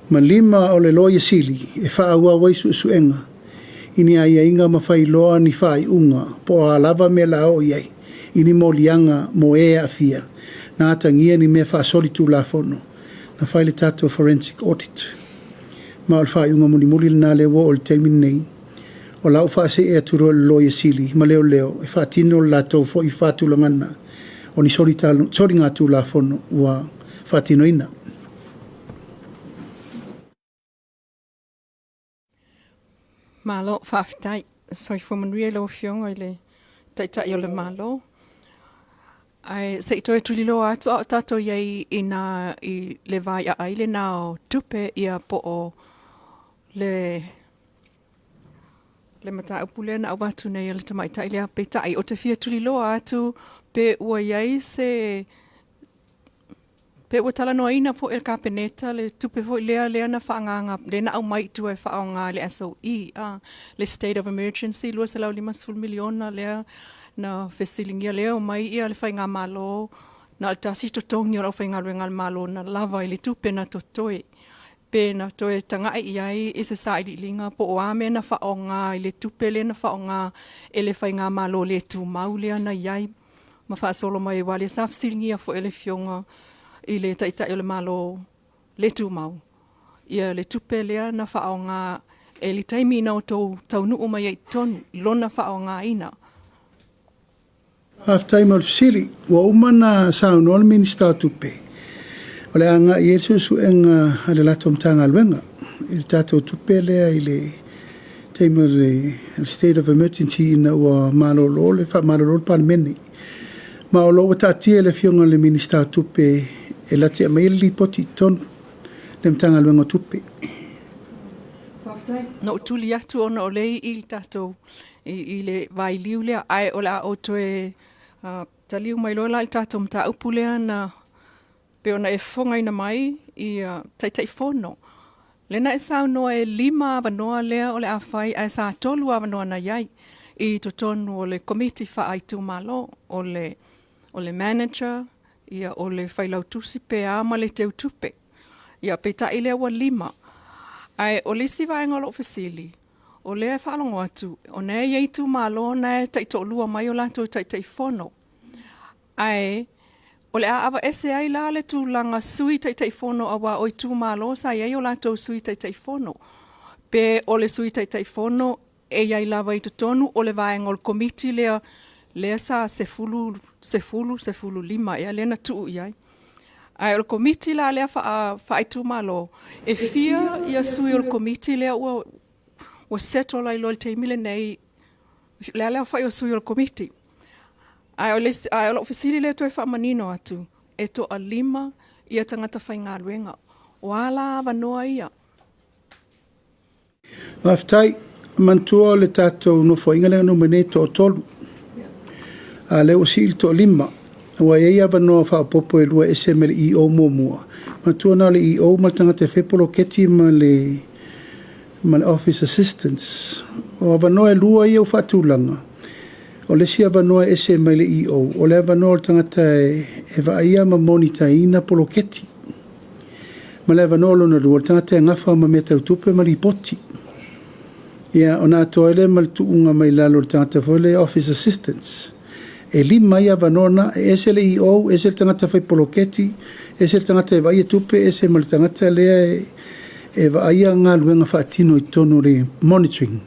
ma lima o le Loia Sili e faaauau ai suesuega i ni aiaiga ma fai loa ni faaiuga po o a lava mea o le a oo i ai i ni moliaga mo e aafia na atagia ni mea faasolitulafono na fai le tatou forensic audit. Ma o le faaiuga mulimuli lena lea ua oo i le taimi lenei, o la ua faasee atu loa i le Loia Sili ma leoleo e faatino le latou foi faatulagaga o ni soligatulafono ua faatinoina. Malo faafetai. Soifua manuia i lau Afioga i le Taitai o le Malo. Ae se i toe tuliloa atu a o tatou i ai i nā i le vaiaai lena o tupe ia po o le le mataupu lea na avatu nei e le tamaitai lea. Peitai, ou te fia tuliloa atu pe ua i ai se pe ua talanoaina foi e le Kapeneta le tupe foi lea lea na faaagaaga lea na aumai i tua e faaaoga i le SOE, le State of Emergency $250 miliona lea na fesiligia lea e omai le faigamalo na o le tasi totogi o le aufaigaluega a le Malo na lava i le tupe na totoe. Pe na toe tagai i ai i se sailiiliga po o a mea na faaaoga i le tupe lea na faaaoga e le faigamalo le tumau lea na i ai ma faasolo mai aua o lea sa fesiligia foi e le Afioga i le Taitai o le Malo le tumau le tupe lea na faaaoga i le taimi na outou taunuu mai ai i totonu lona faaaogaina. Faafetai mo le fesili. Ua uma ona saunoa le Minisita o Tupe, o le a agai i ai le suesuega a le latou Matagaluega i le tatou tupe lea i le taimi o le state of emergency ina ua malolo le faamalolo le Palemene. Ma o lo o ua taatia i le Afioga i le Minisita o Tupe e lati aumaia le lipoti i totonu le Matagaluega o Tupe. Faafetai. Na ou tuli atu ona o lea e i i le tatou i le vailiu lea, ae o le a ou toe taliu mai loa la i le tatou mataupu lea na pei ona e fofogaina mai i Taitaifono. Lea na e saunoa e 5 avanoa lea o le a fai ae sa 3 avanoa na i ai i totonu o le Komiti Faaitumalo, o le manager, ia o le failautusi pe a ma le teutupe. Ia peitai lea ua 5. Ae o le isi vaega o lou fesili, o lea e faalogo atu, o lena e i ai itumalo na e taitoalua mai o latou Taitaifono. Ae o le a aveese ai la le tulaga sui Taitaifono aua o itumalo sa i ai o latou sui Taitaifono. Pe o le sui Taitaifono e i ai lava i totonu o le vaega o le komiti lea, lea sa 10, 10, 15 ea lea na tuu i ai. Ae o le komiti la lea faaitumalo, e fia ia sui o le komiti lea ua settle ai loa i le taimi lenei, le a le aofai o sui o le komiti. Ae o lau fesili lea toe faamanino atu, e toa-5 ia tagata faigaluega. O a la avanoa ia? Faafetai. Manatua o le tatou nofoaiga lea na uma nei e toatolu. A lea ua sii le toalima. Ua i ai avanoa faaopoopo e 2 e ese mai le EO muamua. Manatua na o le EO ma le tagata e fai poloketi ma le office assistance. O avanoa e 2 ia ua faatulaga. O le isi avanoa e ese mai le EO, o le avanoa o le tagata e vaaia ma monitaina poloketi. Ma le avanoa lona lua, o le tagata e gafa ma mea tau tupe ma lipoti. Ia, ona atoa ai lea ma le tuuga mai lalo o le tagata foi lea office assistants. E lima ai avanoa na, e ese le EO, ese le tagata fai poloketi, ese le tagata e vaaia tupe, ese ma le tagata lea e e vaaia galuega faatino i totonu o le monitoring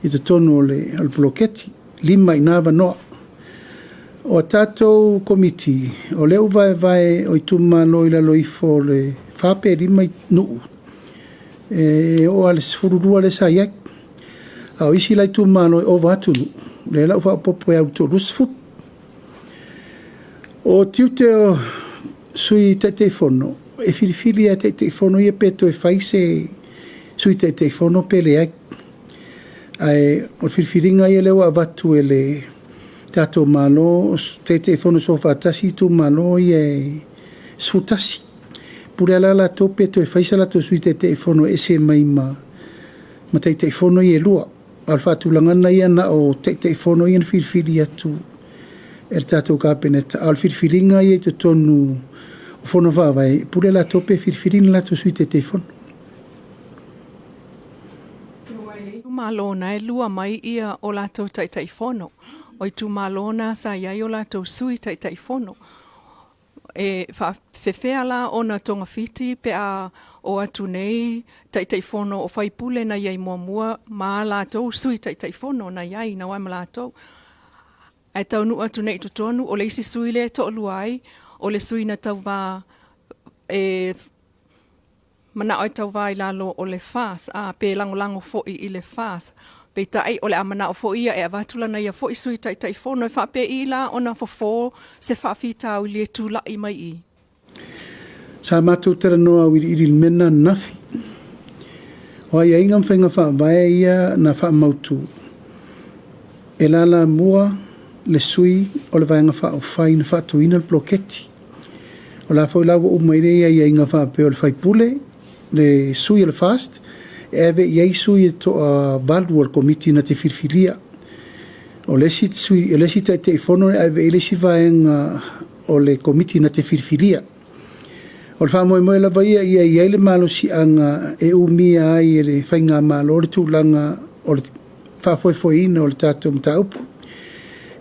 i totonu o le, o le poloketi. Lima i ina avanoa. O a tatou komiti, o lea ua vaevae o itumalo i lalo ifo o le 4 pe 5 nuu, e oo lava i le 12 lea sa i ai. A o isi la itumalo e ova atu nuu, lea la ua faaopoopo e au i le 30. O tiute o sui Taitaifono, e filifili lava e Taitaifono ia pe toe fai se sui Taitaifono pe leai. Ae o le filifiliga ia lea ua avatu e le tatou Malo, o Taitaifono soofaatasi itumalo ia e 11. Pule lava la latou pe toe fai se latou sui Taitaifono e ese mai ma Taitaifono ia e lua. A o le faatulagaga ia na o Taitaifono ia na filifili atu e le tatou Kapeneta, a o le filifiliga ia i totonu o Fono Faavae, e pule latou pe filifili ni latou Sui Taitaifono. Itumalo na e lua mai ia o latou Taitaifono. O itumalo na sa i ai o latou Sui Taitaifono. E faafefea la ona togafiti pe a o atu nei Taitaifono o faipule na i ai muamua ma a latou Sui Taitaifono na i ai na o ai ma latou. Ae taunuu atu nei i totonu, o le isi sui lea e toalua ai, o le sui na tauvā e manao e tauvā i lalo o le FAS, a pe lagolago foi i le FAS. Peitai o le a manao foi ia e avatu lana ia foi sui Taitaifono e faapei la ona fofo se faafitauli e tulai mai i. Sa matou talanoa auiliili i le mea lena ananafi. O aiaiga ma faiga faavae ia na faamautu, e lalamua le sui o le Vaega Faaupufai na faatuina le poloketi. O la foi la ua uma i ai aiaiga faapea o le faipule, le sui o le FAST, e ave i ai sui e toa-8 o le komiti na te filifilia. O le isi sui, o le isi Taitaifono e ave i ai le isi vaega o le komiti na te filifilia. O le faamoemoe lava ia ia i ai le malosiaga e umia ai e le faigamalo le tulaga o le faafoefoeina o le tatou mataupu.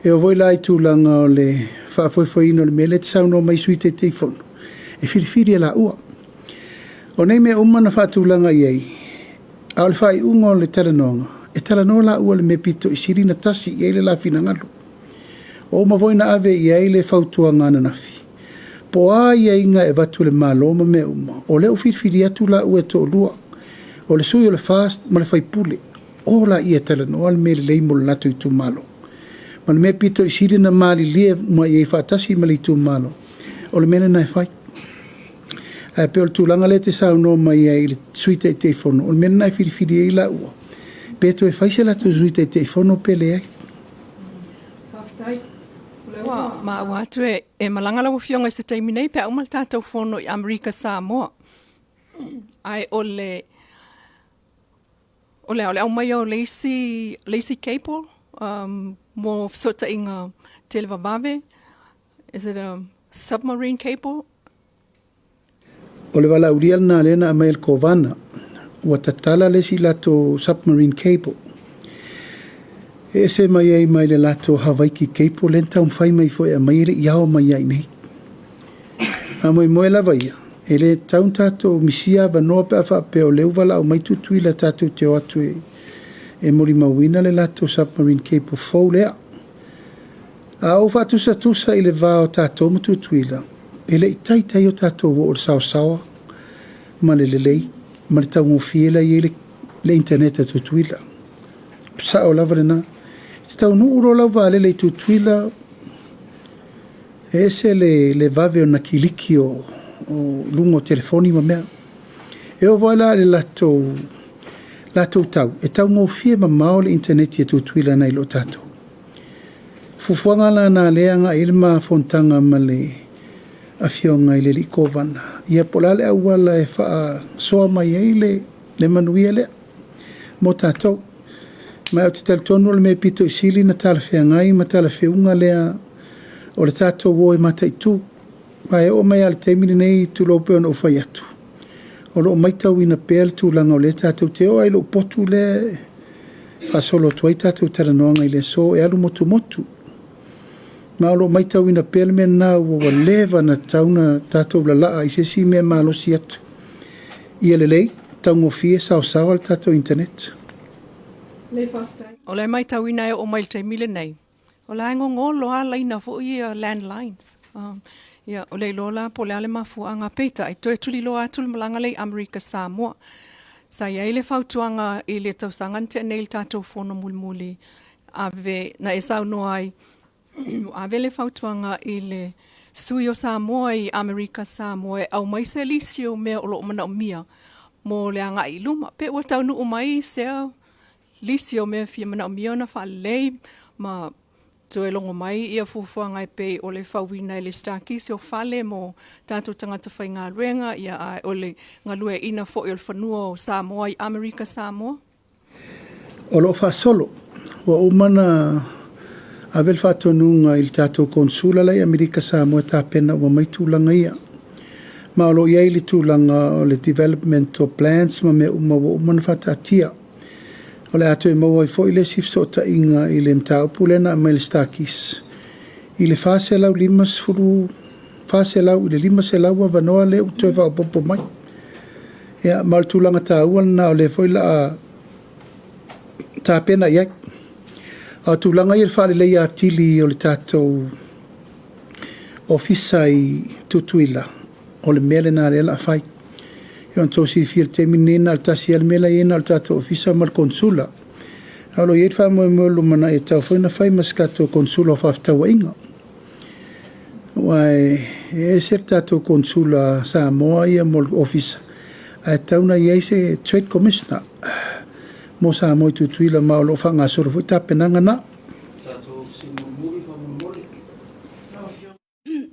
E oo foi la i tulaga o le faafoefoeina o le mea lea e te saunoa mai ai i Sui Taitaifono, e filifili e laua. O nei mea uma na faatulaga i ai, a o le faaiuga o le talanoaga, e talanoa laua i le mea pito i sili ona tasi i ai le la finagalo. Ua uma foi ona ave i ai le fautuaga ananafi, po o a aiaiga e avatu e le Malo ma mea uma, o lea ua filifili atu laua e toalua, o le sui o le FAST ma le faipule, o laia e talanoa le mea lelei mo le latou itumalo. Ma le mea pito i sili ona malilie uma i ai faatasi ma le itumalo, o le mea lena e fai. Ae pei o le tulaga lea e te saunoa mai ai i le Sui Taitaifono, o le mea lena e filifili ai laua, pe toe fai se latou Sui Taitaifono pe leai. Faafetai. O lea ua maua atu e malaga lau Afioga i se taimi nei pe a uma le tatou fono i Amerika Samoa. Ae o le o le aumaia o le isi cable mo fesootaiga televavave. Is it a submarine cable? O le valaaulia lena lea na aumai e le Kovana, ua tatala le isi latou submarine cable. E ese mai ai mai le latou Hawaiki cable lea na taumafai mai foi e aumai e le i ao mai lava i inei. Faamoemoe lava ia, e le tatau ona tatou misia avanoa pe a faapea o lea ua valaau mai Tutuila tatou te o atu e molimauina le latou submarine cable fou lea. A ou faatusatusa i le va o tatou ma Tutuila, e le i taitai o tatou oo i le saosaoa ma le lelei ma le taugofie la e i ai le internet a Tutuila. Sao lava lena. E te taunuu loa lau vaalele i Tutuila, e ese le vave ona kiliki o luga o telefoni ma mea. E oo foi la i le latou tau, e taugofie mamao le internet a Tutuila nai lo tatou. Fuafuaga la na lea e agai i ai le ma fonotaga ma le afioga i le alii Kovana, ia po o le a le auala e faasoa mai ai le manuia lea mo tatou. Ma ou te talitonu o le mea pito i sili ona talafeagai ma talafeuga lea o le tatou o e mataitu. Ma e oo mai lava i le taimi lenei, tulou pei ona ou fai atu, O lo o matauina pea le tulaga o lea tatou te oo ai i lou potu lea e faasolo atu ai tatou talanoaga i le aso e alu motumotu. Ma o lo o matauina pea le mea lena ua leva ona tatau ona tatou lalaa i se isi mea malosi atu. Ia lelei, taugofie, saosaoa le tatou internet. O le matauina e oo mai i le taimi lenei, o la e gogolo lava laina foi ia landlines. Ia, o le iloa la po o le a le mafuaaga, peitai, toe tuliloa atu le malaga lea i Amerika Samoa. Sa i ai le fautuaga i le tausaga na tea nei i le tatou fono mulimuli, ave, na e saunoa ai, ua ave le fautuaga i le sui o Samoa i Amerika Samoa e aumai se lisi o mea o lo o manaomia mo le agai i luma. Pe ua taunuu mai sea lisi o mea e fia manaomia ona faalelei ma toe logo mai ia fuafuaga e pei o le fauina e le Star-Kist o fale mo tatou tagata faigaluega, ia a o le galueaiina foi o le fanua o Samoa i Amerika Samoa. O lo o faasolo, ua uma ona ave le faatonuga i le tatou Konesula la i Amerika Samoa e tapena uma mai tulaga ia. Ma o lo o i ai le tulaga o le development o plans ma mea uma ua uma ona faataatia. O le a toe maua ai foi le isi fesootaiga i le mataupu lea na aumai e le Star-Kist i le 450, 400 i le 500 avanoa lea ua toe faaopoopo mai. Ia, ma o le tulaga taua lena o lea foi o le a tapena i ai. A o tulaga ia i le faaleleia atili o le tatou ofisa i Tutuila, o le mea lena o lea o le a fai. E pei ona outou silafia i le taimi lenei, na o le tasi lava le mea la e i ai na o le tatou ofisa ma le konesula. Ae o lo o i ai le faamoemoe i le lumanai e tatau foi ona fai ma se tatou konesula o fefaatauaiga. Aua e ese le tatou konesula Samoa ia mo le ofisa, ae tatau ona i ai se Trade Commissioner mo Samoa i Tutuila, ma o lo o faagasolo foi tapenaga na.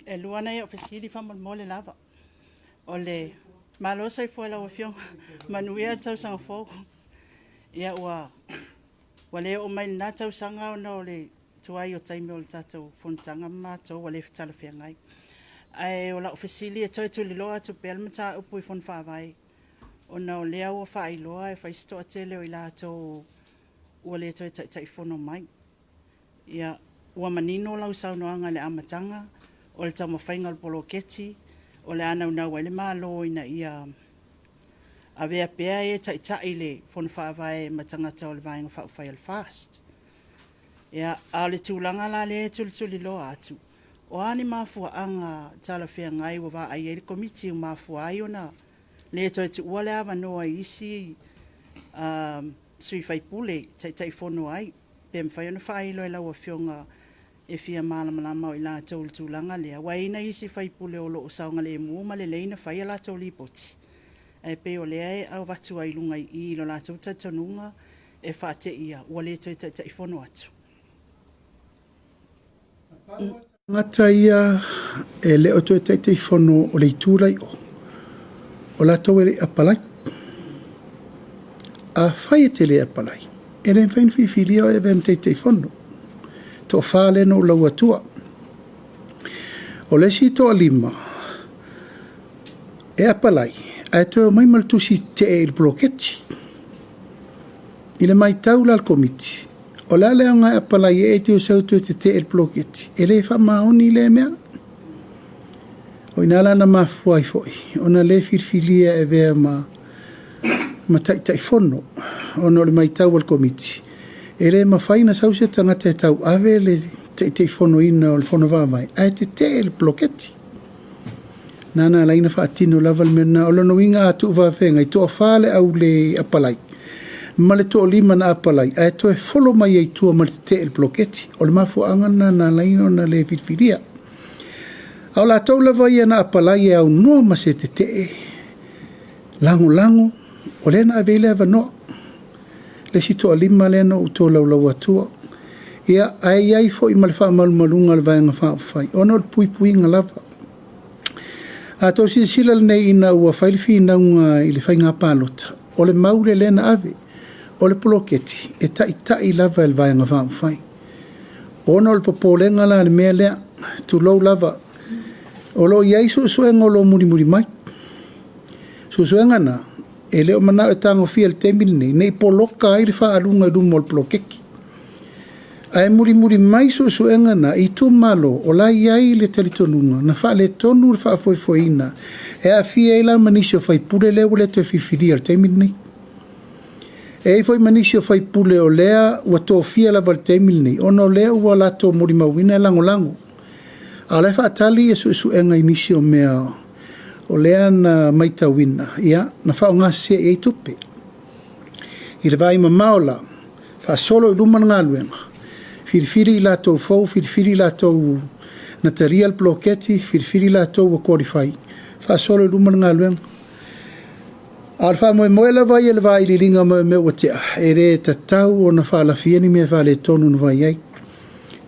E lua nai au fesili faamolemole lava. O le malo soifua i lau Afioga, manuia le tausaga fou. Ia ua le oo mai i lena tausaga ona o le tuai o taimi o le tatou fonotaga ma matou ua le talafeagai. Ae o lau fesili e toe tuliloa atu pea le mataupu i Fono Faavae, ona o lea ua faailoa e fai si toatele o i latou ua le toe Taitaifono mai. Ia, ua manino lau saunoaga i le amataga, o le taumafaiga o le poloketi, o le a naunau ai le Malo ina ia avea pea e taitai i le Fono Faavae ma tagata o le Vaega Faaupufai a le FAST. Ia, a o le tulaga la lea e tulituliloa atu, o a ni mafuaaga talafeagai ua vaai i ai le Komiti ua mafua ai ona le toe tuua le avanoa i isi sui usufono e Taitaifono ai? Pe mafai ona faailo e lau Afioga e fia malamalama o i latou i le tulaga lea, aua e i ai nai isi sui usufono o lo o saogalemu ma lelei ona fai a latou Lipoti, ae pei o lea e avatu ai i luga i i i lo latou talitonuga e faateia ua le toe Taitaifono atu. Tagata ia e le o toe Taitaifono o le itu la i o, o latou e le i apalai. Afai e te le apalai, e le mafai ona filifilia oe e avea ma Taitaifono. Toafa lea na ou lau atua. O le isi toalima e apalai, ae toe omai ma le tusi tetee i le poloketi. I le matau la a le Komiti, o le a le aoga e apalai ai ae toe sau e toe tetee i le poloketi, e le faamaoni lea mea. O i ina la na mafua ai foi ona le filifilia e avea ma Taitaifono, ona o le matau a le Komiti, e le mafai ona sau se tagata e tauave le Taitaifonoina o le Fono Faavae ae tetee i le poloketi. Na na ala ai ona faatino lava le mea lena. O lona uiga a tuufaafegai, toafa le au le apalai ma le toalima na apalai ae toe follow mai ai i tua ma le tetee i le poloketi. O le mafuaaga lena na ala ai ona le filifilia. A o latou lava ia na apalai e aunoa ma se tetee, lagolago, o lea na ave i ai le avanoa. Le isi toalima lea na ou tolaulau atua. Ia, ae i ai foi ma le faamalumaluga a le Vaega Faaupufai, ona o le puipuiga lava. A outou silasila lenei ina ua fai le finauga i le faiga palota, o le mau lea na ave, o le poloketi e taitai lava e le Vaega Faaupufai. Ona o le popolega la i le mea lea, tulou lava, o lo o i ai suesuega o lo o mulimuli mai. Suesuega na, e le o manao e tagofia i le taimi lenei, ne i poloka ai le faaaluga i luma o le poloketi. Ae mulimuli mai suesuega na i itumalo o la e i ai le talitonuga na faaletonu le faafoefoeina e aafia ai la ma nisi o faipule lea ua le toe filifilia i le taimi lenei. E i ai foi ma nisi o faipule o lea ua tofia lava i le taimi lenei ona o lea ua latou molimauina e lagolago, a o la e faatali ia suesuega i nisi o mea o lea na matauina, ia, na faaaoga sese i ai tupe. I le vaai mamao la, faasolo i luma le galuega, filifili i latou fou, filifili i latou na talia le poloketi, filifili i latou ua qualify, faasolo i luma le galuega. A o le faamoemoe lava ia i le vailiiliga o mea ua tea, e le tatau ona faalafia ni mea faaletonu na fai ai,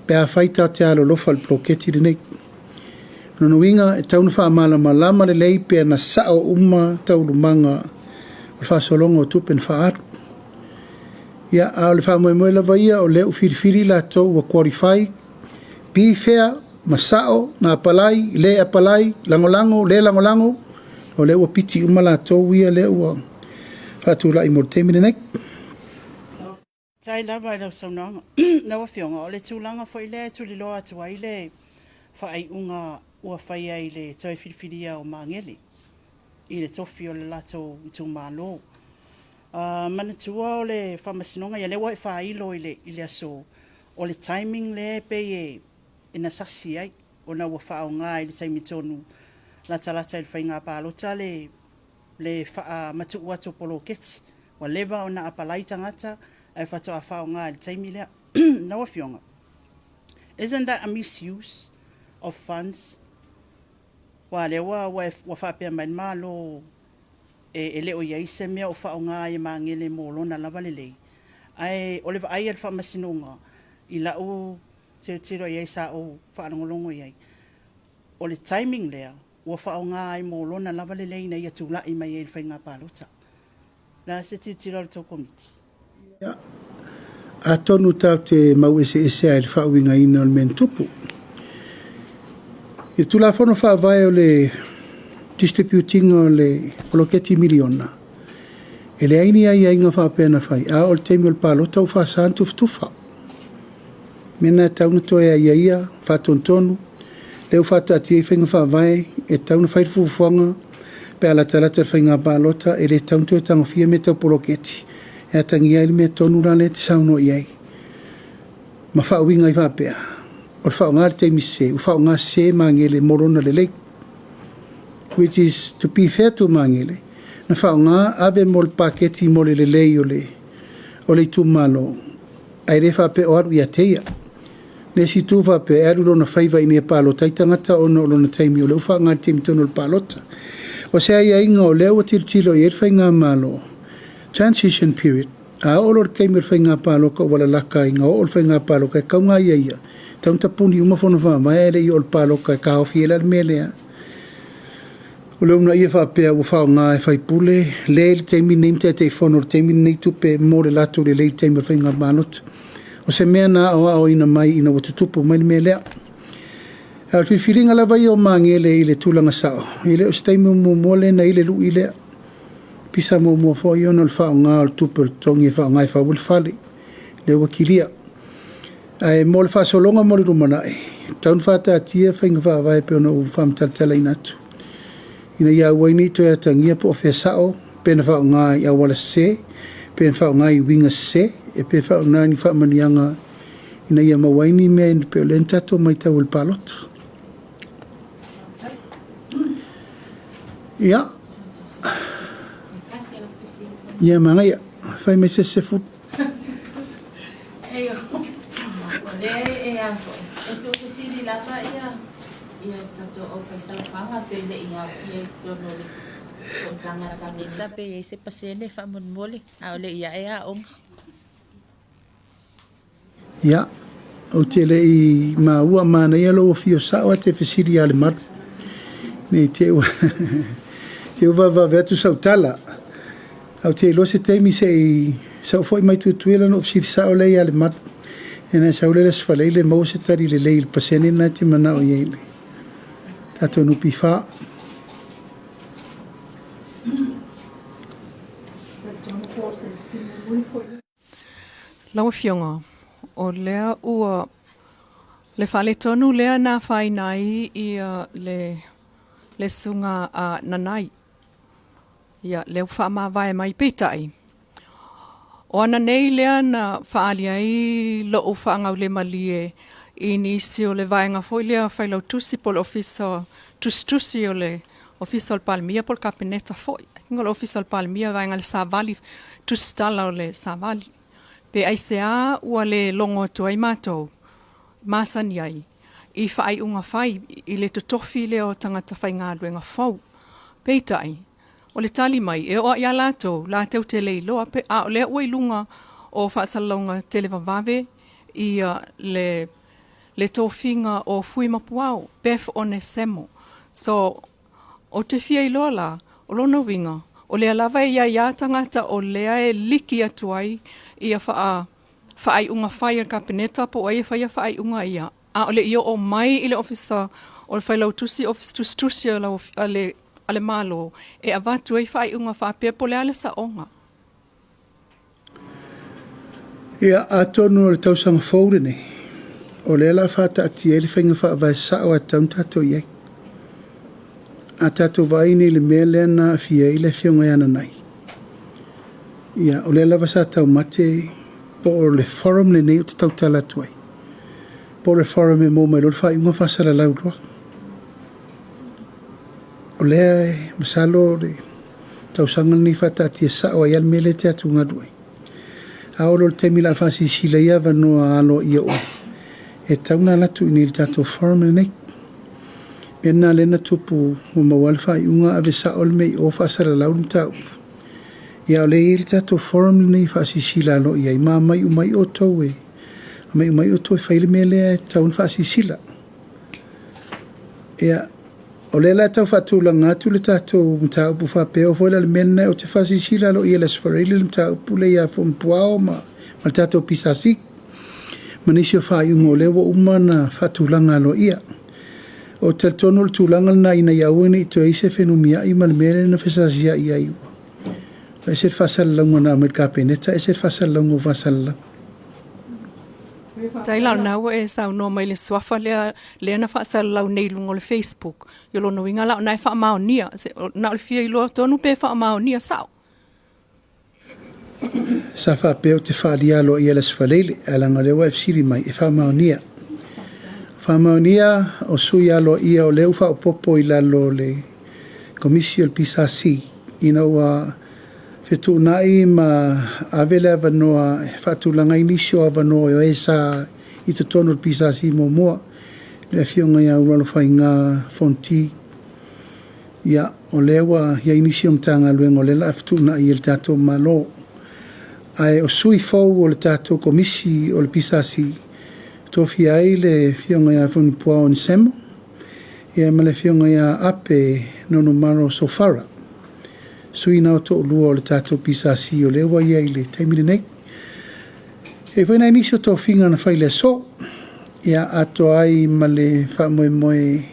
pe afai tatou te alolofa i le poloketi lenei. O lona uiga, e tatau ona faamalamalama lelei pe na sao uma taualumaga o le faasologa o tupe na faaalu. Ia, a o le faamoemoe lava ia o lea ua filifili i latou ua qualify, be fair ma sao na apalai, le apalai, lagolago, le lagolago, o lea ua piti uma latou ia lea ua faatulai mo le taimi lenei. Faafetai lava i lau saunoaga. Lau Afioga, o le tulaga foi lea e tuliloa atu ai le faaiuga ua faia i le toe filifilia o Magele i le tofi o le latou itumalo. Manatua o le faamasinoga, ia lea ua e faailo i le aso, o le timing lea e pei e na sasi ai, ona ua faaaoga i le taimi tonu latalata i le faiga palota le faamatuu atu o poloketi. Ua leva ona apalai tagata ae faatoa faaaoga i le taimi lea. Lau Afioga, isn't that a misuse of funds? Aua o lea ua faapea mai le Malo e le o i ai se mea o faaaoga ai e Magele mo lona lava lelei, ae o le vaai a le faamasinoga i lau tilotilo i ai sa ou faalogologo i ai, o le timing lea ua faaaoga ai mo lona lava lelei ina ia tulai mai ai i le faiga palota. O le a se tilotilo a le tou Komiti? Ia, atonu tatou te mau eseese lava i le faauigaina o le mea na tupu. I le Tulafono Faavae o le distribute ina o le poloketi miliona, e leai ni aiaiga faapea na fai, a oo i le taimi o le palota ua faasa ona tufatufa. O le mea lena e tatau ona toe aiaia, faatonutonu, lea ua faataatia ai faiga faavae, e tatau ona fai le fuafuaga pe a latalata i le faiga palota, e le tatau ona toe tagofia mea tau poloketi, e atagia ai le mea tonu la lea e te saunoa i ai, ma faauiga ai faapea, o le faaaoga i le taimi sese, ua faaaoga sese Magele mo lona lelei. Which is, to be fair to Magele, na faaaoga ave mo le paketi mo le lelei o le itumalo, ae le faapea o alu ia te ia. Le isi itu faapea e alu i lona faiva ina ia palota ai tagata ona o lona taimi o lea ua faaaoga i le taimi tonu o le palota. O se aiaiga o lea ua tilotilo i ai le faigamalo, transition period, a oo loa i le taimi o le faiga palota ua lalata ina oo le faiga palota e tatau ona aiaia, e tatau ona tapuni uma fono faavae ae le i oo i le palota e taofi ai la le mea lea. O le uunaia faapea ua faaaoga e faipule le i le taimi lenei ma Taitaifono i le taimi lenei tupe mo le latou lelei i le taimi o le faiga palota. O se mea na aoaoina mai ina ua tutupu mai le mea lea. A o le filifiliga lava ia o Magele i le tulaga sao, e le o se taimi muamua lea na i ai le lui lea. Pisa muamua foi ona o le faaaoga o le tupe o le totogi e faaaoga e fau ai le fale, lea ua kilia. Ae mo le faasologa mo le lumanai, e tatau ona faataatia faiga faavae pei ona ou faamatalatalaina atu, ina ia aua ai ne i toe atagia po o fea sao, pe na faaaoga i auala sese, pe na faaaoga i uiga sese, e pe faaaoga i ni faamanuiaga ina ia maua ai ni mea pei o lea na tatou matau i le palota. Ia, ia manaia, fai mai se sefulu. Eio, o lea e a foi, e tuufesili lava ia tatou aufaisaofaga pe le i aofia i totonu o le fonotaga a le Kapeneta pe i ai se pasene faamolemole, a o le i ae aoga. Ia, ou te le i maua manaia lou afio sao ae te fesili ia Lemalu. Ne i te i ua vavevave atu sau tala. Ae ou te iloa se taimi se i sau foi mai Tutuila ona ou fesili sao lea ia Lemalu. Ona e sau lea i le Aso Faraile maua se tali lelei i le pasene lena e te manao i ai i le tatou NPF. Lau Afioga, o lea ua le faaletonu lea na afaina ai ia le le susuga a Nanai. Ia, lea ua faamavae mai peitai. O ana nei lea na faaali ai lou faagaulemalie i nisi o le vaega foi lea failautusi po o le Ofisa Tusitusi o le Ofisa o le Palemia po o le Kapeneta foi. I think o le Ofisa o le Palemia vaega le Savali, tusitala o le Savali. Pe aisea ua le logo atu ai matou masani ai i faaiuga fai i le totofi lea o tagata faigaluega fou. Peitai, o le tali mai, e oo lava ia latou, latou te le iloa, pe, a o lea ua i luga o faasalalauga televavave ia le, le tofiga o Fui Mapuao, Bev Onesemo. So, ou te fia iloa la, o lona uiga, o lea lava e i ai lava tagata o lea e liki atu ai ia faa, faaiuga fai a le Kapeneta po o ai e faia faaiuga ia, a o le i oo mai i le Ofisa o le Failautusi, Ofisa Tusitusi a lau, a le, a le Malo e avatu ai faaiuga faapea po o le a le saoga. Ia, atonu o le tausaga fou lenei, o lea o le a faataatia ai le faiga faavae sao e tatau ona tatou i ai. A tatou vaai nei i le mea lea na aafia ai le Afioga ia Nanai, ia, o lea lava sa taumate po o le forum lenei ou te tautala atu ai, po o le forum e maua mai loa le faaiuga faasalalau loa. O lea e masalo o le tausaga lenei faataatia sao ai lava le mea lea e te atugalu ai. A oo loa i le taimi o le a faasilasila ai avanoa aloaia uma, e tatau ona alu atu i inei i le tatou forum lenei. O le mea lena lea na tupu ua maua ai le faaiuga ave sao le mea i o faasalalau le mataupu. Ia a o lea e i ai le tatou forum lenei e faasilasila aloaia ai ma aumai uma ai outou e aumai uma ai outou e fai le mea lea e tatau ona faasilasila. Ia, o lea la e tau faatulaga atu le tatou mataupu faapea, oo foi la i le mea lena ou te faasilasila aloaia i le Aso Faraile le mataupu lea ia Fonopuao ma le tatou PSC ma nisi o faaiuga o lea ua uma ona faatulaga aloaia. Ou te talitonu o le tulaga lena ina ia aua ne i toe i ai se fenumiai ma le mea lea na fesasiai ai ua ese le faasalalauga na aumai i le Kapeneta ese le faasalalauga ua faasalalau. Faafetai la o lena ua e saunoa mai i le suafa lea, lea na faasalalau nei i luga o le Facebook. Ia o lona uiga la o lena e faamaonia. Na o le fia iloa tonu pe faamaonia sao. Sa faapea ou te faaalia aloaia i le Aso Faraile, ae leaga o lea ua e fesili mai, e faamaonia. Faamaonia o sui aloaia o lea ua faaopoopo i lalo o le Komisi o le PSC ina ua fetuunai ma ave le avanoa e faatulaga ai nisi o avanoa o e sa i totonu o le PSC muamua, le Afioga ia Ulualofaiga Fonoti. Ia, o lea ua i ai nisi o Matagaluega o lea o le a fetuunai e le tatou Malo. Ae o sui fou o le tatou Komisi o le PSC, tofia ai le Afioga ia Fuimapuao Onesemo ia ma le Afioga ia Ape Nonumaro Sofara. Sui na o toalua o le tatou PSC o lea ua i ai i le taimi lenei. E i ai foi nai nisi o tofiga na fai i le aso, ia atoa ai ma le faamoemoe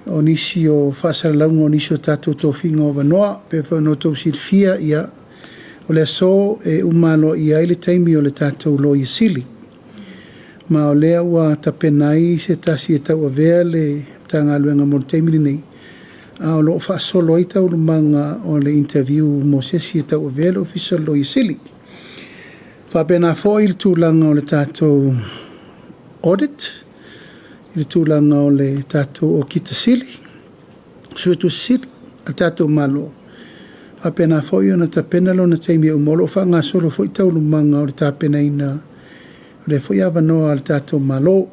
o nisi o faasalalauga o nisi o tatou tofiga o avanoa. E pei foi ona outou silafia, ia, o le aso e uma aloaia ai le taimi o le tatou Loia Sili, ma o lea ua tapena ai se tasi e tauavea le Matagaluega mo le taimi lenei, a o lo o faasolo ai taualumaga o le interview mo se isi e tauavea le Ofisa o le Loia Sili. Faapena foi le tulaga o le tatou audit, i le tulaga o le tatou Okika Sili, Suetusi Sili a le tatou Malo, faapena foi ona tapena lona taimi e uma. O lo o faagasolo foi taualumaga o le tapenaina o lea foi avanoa a le tatou Malo.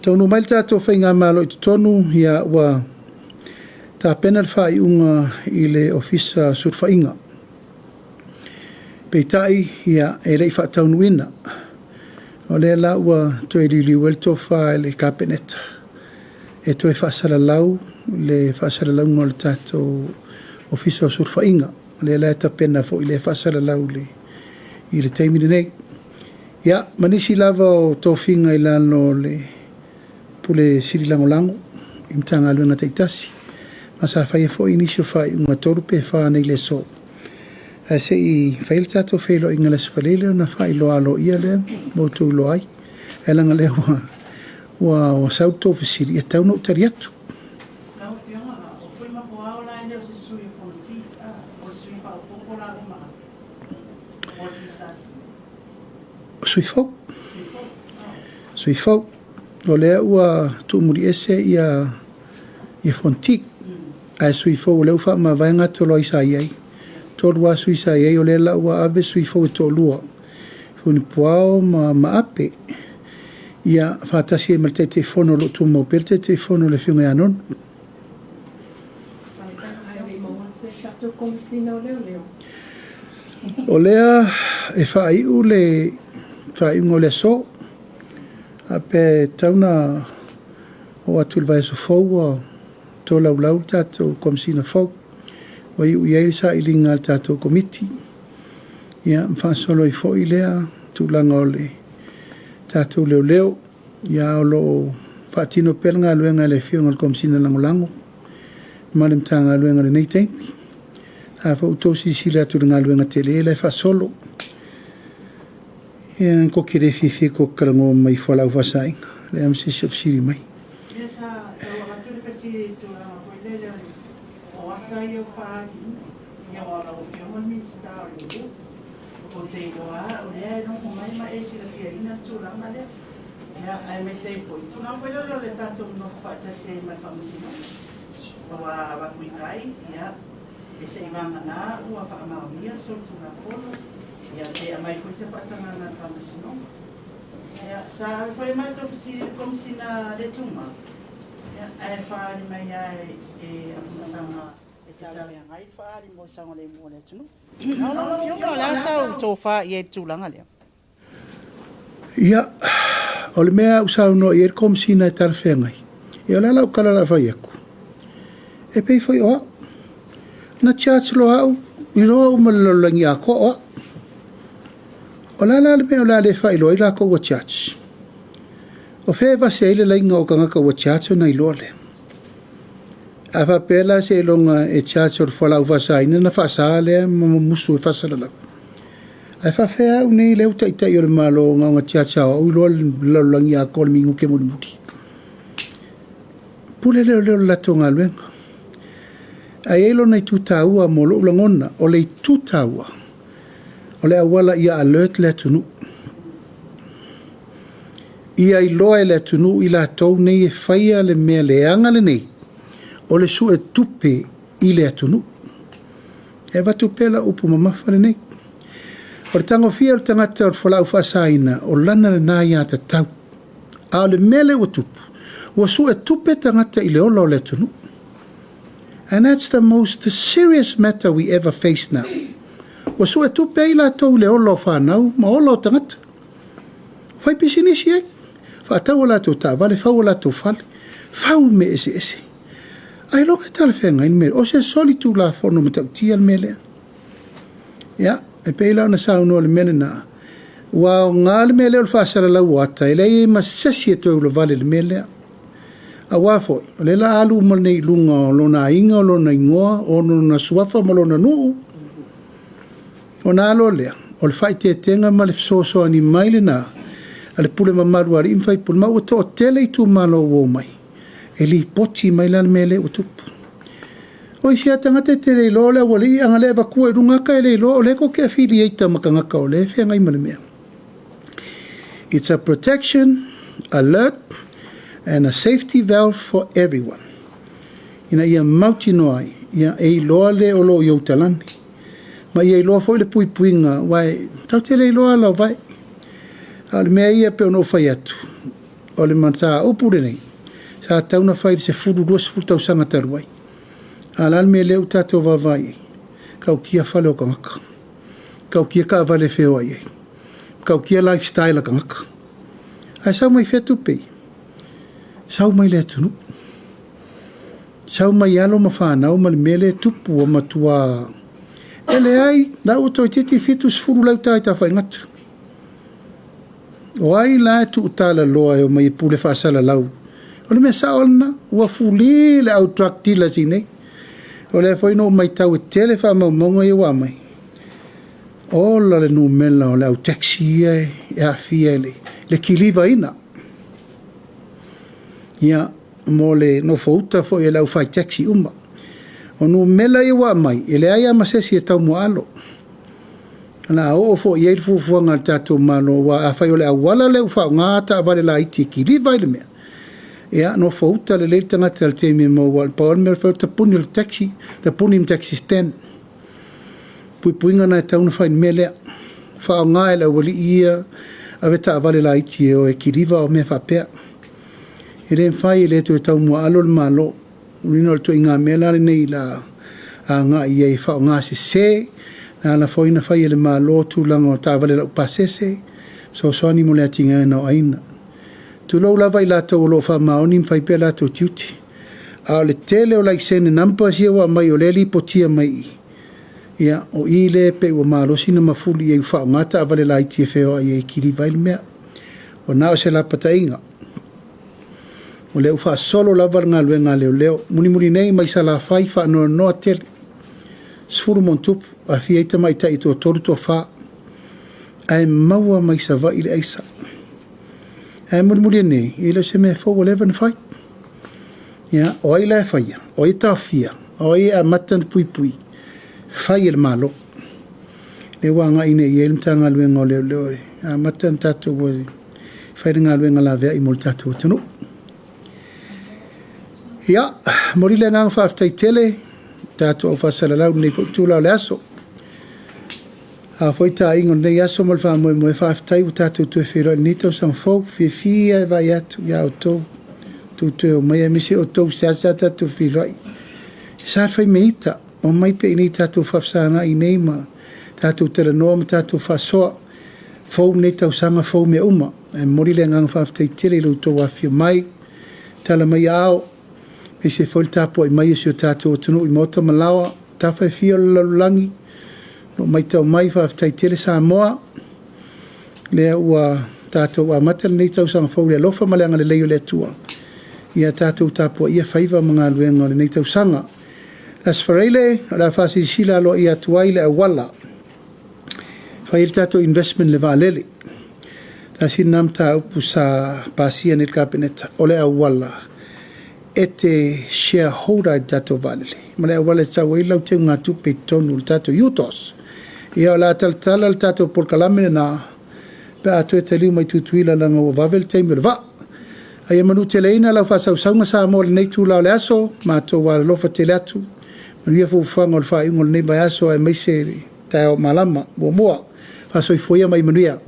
Taunuu mai le tatou faigamalo i totonu, ia ua tapena le faaiuga i le Ofisa Sulufaiga. Peitai, ia, e le i faataunuuina. O lea la ua toe liuliu ai le tofa i le Kapeneta e toe faasalalau le faasalalauga o le tatou Ofisa o Sulufaiga. O lea la e tapena foi lea faasalalau i le taimi lenei. Ia, ma nisi lava o tofiga i lalo o le Pule Sili Lagolago i Matagaluega taitasi, ma sa faia foi nisi o faaiuga 3 pe 4 nei i le aso. Ae se i fai le tatou feiloaiga i le Aso Faraile ona faailoa aloaia lea ma outou iloa ai. Ae leaga o lea ua, ua, ua sau le tou fesili, e tatau ona ou tali atu. Lau Afioga, o Fuimapuao la e le o se sui o Fonoti, o le sui faaopoopo la ua ma Ave, o le PSC. O sui fou. Sui fou. O lea ua tuumuliese ia, ia Fonoti. Ae sui fou o lea ua faamavae gatoloai sa i ai. Tolu lava sui sa i ai, o lea la ua ave sui fou e toalua, Funipuao ma Maape, ia faatasi ai ma le Taitaifono o lo o tumau pea le Taitaifono le Afioga ia Nonu. O lea e faaiu le faaiuga o le aso, a pe tatau ona oo atu i le vaiaso fou ua tolaulau le tatou Komesina fou, ua iu i ai le sailiga a le tatou Komiti, ia ma faasolo ai foi lea tulaga o le tatou leoleo. Ia o lo o faatino pea le galuega e le Afioga i le Komesina Lagolago ma le Matagaluega i lenei taimi. A foi ua outou silasila atu i le galuega tele la e faasolo. Ia, ko te le fiafia ko te talanoa mai i fualaau faasaina. Leai ma se isi o fesili mai. Ia sa tau avatu le fesili i le tulaga foi lele o ata ia ua faaaliina, ia aua o lau Afioga o le Minisita o Leoleo. Ou te iloa lava o lea e logo mai ma e silafiaina le tulaga lea. Ia, aemaise ai foi, tulaga foi lele o le tatou nonofo faatasi ai ma le Faamasinoga. Aua a avatu i tai, ia, e se i vagana ua faamaonia solitulafono, ia pe aumai foi se faatagaga a le Faamasinoga. Ia, sa ave foi a matou fesili i le Komesina le Tumau, ia, ae faaali mai lava e Afamasaga e talafeagai le faaali mo le saogalemu o le atunuu. Lau Afioga, o le a sau tofa i ai i le tulaga lea? Ia, o le mea ua saunoa i ai le Komesina e talafeagai, ia o le a lau tala o le a fai atu? E pei foi o au. Na charge loa au, iloa uma e le lalolagi atoa o au. O le a la le mea o le a le faailoa ai latou ua charge? O fea e vase ai le laina o tagata ua charge ona iloa lea? A faapea la seiloga e charge o le fualaau faasaina ona faasa lea ma mumusu e faasalalau. Ae faapefea au nei lea ua taitai o le Malo na ona charge lava o au iloa le lalolagi atoa i le minute mulimuli. Pule leoleo i le latou galuega. Ae i ai lona itu taua mo lou lagona, o le itu taua, o le auala ia alert le atunuu. Ia iloa e le atunuu i latou nei e faia le mea leaga lenei, o le suetupe i le atunuu. E avatu pea lau upu mamafa lenei. O le tagofia o le tagata o le fualaau faasaina, o lana lena aiatatau. A o le mea lea ua tupu, ua suetupe tagata i le ola o le atunuu. And that's the most serious matter we ever face now. Ua suetupe ai latou i le ola o fanau ma ola o tagata. Fai pisinisi ai, faatau a latou taavale, fau a latou fale, fau mea eseese. Ailoga e talafeagai le mea, o se solitulafono matautia le mea lea. Ia, e pei la ona saunoa i le mea lena, ua aoga le mea lea o le faasalalau o ata, e leai ai ma se isi e toe ulavale i le mea lea. Aua foi, o lea o le a alu uma nei i luga o lona aiga, o lona igoa, o lona suafa ma lona nuu, ona alu lea, o le faaeteetega ma le fesoasoani mai lena a le pule mamalu a alii ma faipule, ma ua toatele itumalo ua omai, e lipoti mai la le mea lea ua tupu. O isi lava tagata e te le iloa o le aualii, a na le avatua i luga ata e le iloa o lea tou te affiliate ma tagata o lea e feagai ma le mea. It's a protection, alert and a safety valve for everyone. Ina ia mautinoa ai, ia e iloa le o lo o i ou talane. Ma ia iloa foi le puipuiga, aua e tatou te le iloa ala o vae. A o le mea ia pei ona ou fai atu, o le mataupu lenei, sa tatau ona fai i le 10, 20 tausaga talu ai. A o le a le mea lea ua tatou vaavaai i ai? Tautia fale o tagata, tautia taavale e feoai ai, tautia lifestyle a tagata. Ae sau mai fea tupe ia? Sau mai le atunuu. Sau mai alo ma fanau ma le mea lea e tupu ua matua. E leai, la ua toeitiiti 70 lauta i Tafaigata. O ai la e tuutalaloa e omai e pule faasalalau? O le mea sao lena, ua fuli le au drug dealers i nei. O lea foi na ou matau e tele faamaumauga ia ua aumai. Ola le numera o le au taxi ia e aafia i le kilivaina. Ia, mo le nofouta foi o le aufai taxi uma. O numera ia ua aumai, e leai lava ma se isi e taumuaalo. O le a oo foi i ai le fuafuaga a le tatou Malo, aua afai o le auala lea ua faaaoga taavale laiti e kiliva ai le mea, ia, nofouta lelei le tagata i le taimi e maua ai. Na pau lava le mea e fai o le tapuni o le taxi, tapuni ma taxi stand. Puipuiga lena e tatau ona fai i le mea lea. Faaaoga e le aualii ia avetaavale laiti e o e kiliva mea faapea. E le mafai, e le toe taumuaalo le Malo. O le uiga o le ituaiga mea la lenei o le a agai i ai e faaaoga sese le ala foi na fai e le Malo tulaga o taavale laupasese, fesoasoani mo le atiaeina o aiga. Tulou lava i latou o lo o faamaoni ma fai pea o latou tiute. A o le tele o laisene numbers ia ua aumai o lea e lipotia mai i i, ia, o i lea e pei ua malosi ona mafuli i ai ua faaaoga taavale laiti e feoai ai e kiliva ai le mea. Ua na o se lapataiga. O lea ua faasolo lava le galuega a leoleo. Mulimuli nei mai Salafai, faanoanoa tele, 10+, aafia ai tamaitai e toatolu, toafa, ae maua mai Savaii le aisa. Ae mulimuli ane nei, e le o se mea fou ua leva ona fai. Ia, o ai la e faia? O ai e taofia? O ai e amata ona puipui? Fai e le Malo. Lea ua agai nei i ai le Matagaluega o Leoleo e amata ona tatou fai le galuega laveai mo le tatou atunuu. Ia, momoli le agaga faafetai tele tatou au faasalalau i lenei foi itula o le aso. A foi taaiga o lenei aso ma le faamoemoe, faafetai ua tatou toe feiloai i lenei tausaga fou. Fiafia e vaai atu ia outou, tou toe omai aemaise outou seasea tatou feiloai. E sa le fai me ita, omai pea i inei tatou faafesagai nei ma tatou talanoa ma tatou faasoa. Fou lenei tausaga, fou mea uma. Ae momoli le agaga faafetai tele i lo outou afifio mai, tala mai aao, aemaise foi le tapuai mai a si o tatou atunuu i maota ma laoa, tafa e fia o le lalolagi, o lo o matau mai, faafetai tele Samoa. Lea ua tatou amata lenei tausaga fou i le alofa ma le agalelei o le Atua. Ia tatou tapuaia faiva ma galuega o lenei tausaga. Le Aso Faraile, o le a faasilasila aloaia atu ai le auala fai ai le tatou investment i le vaalele. Tasi lena mataupu sa pasia nei le Kapeneta, o le auala e te shareholder ai le tatou vaalele, ma le auala e sau ai lau teugatupe i totonu o le tatou UTOS. Ia o le a talatala le tatou polokalame lena pe a toe taliu mai Tutuila leaga ua vave le taimi o le vaa. A ia manuteleina lau faasausauga Samoa i lenei itula o le aso, matou alolofa tele atu. Manuia fuafuaga o le faaiuga o lenei vaiaso aemaise le taeao malama muamua. Faasoifua ia ma ia manuia.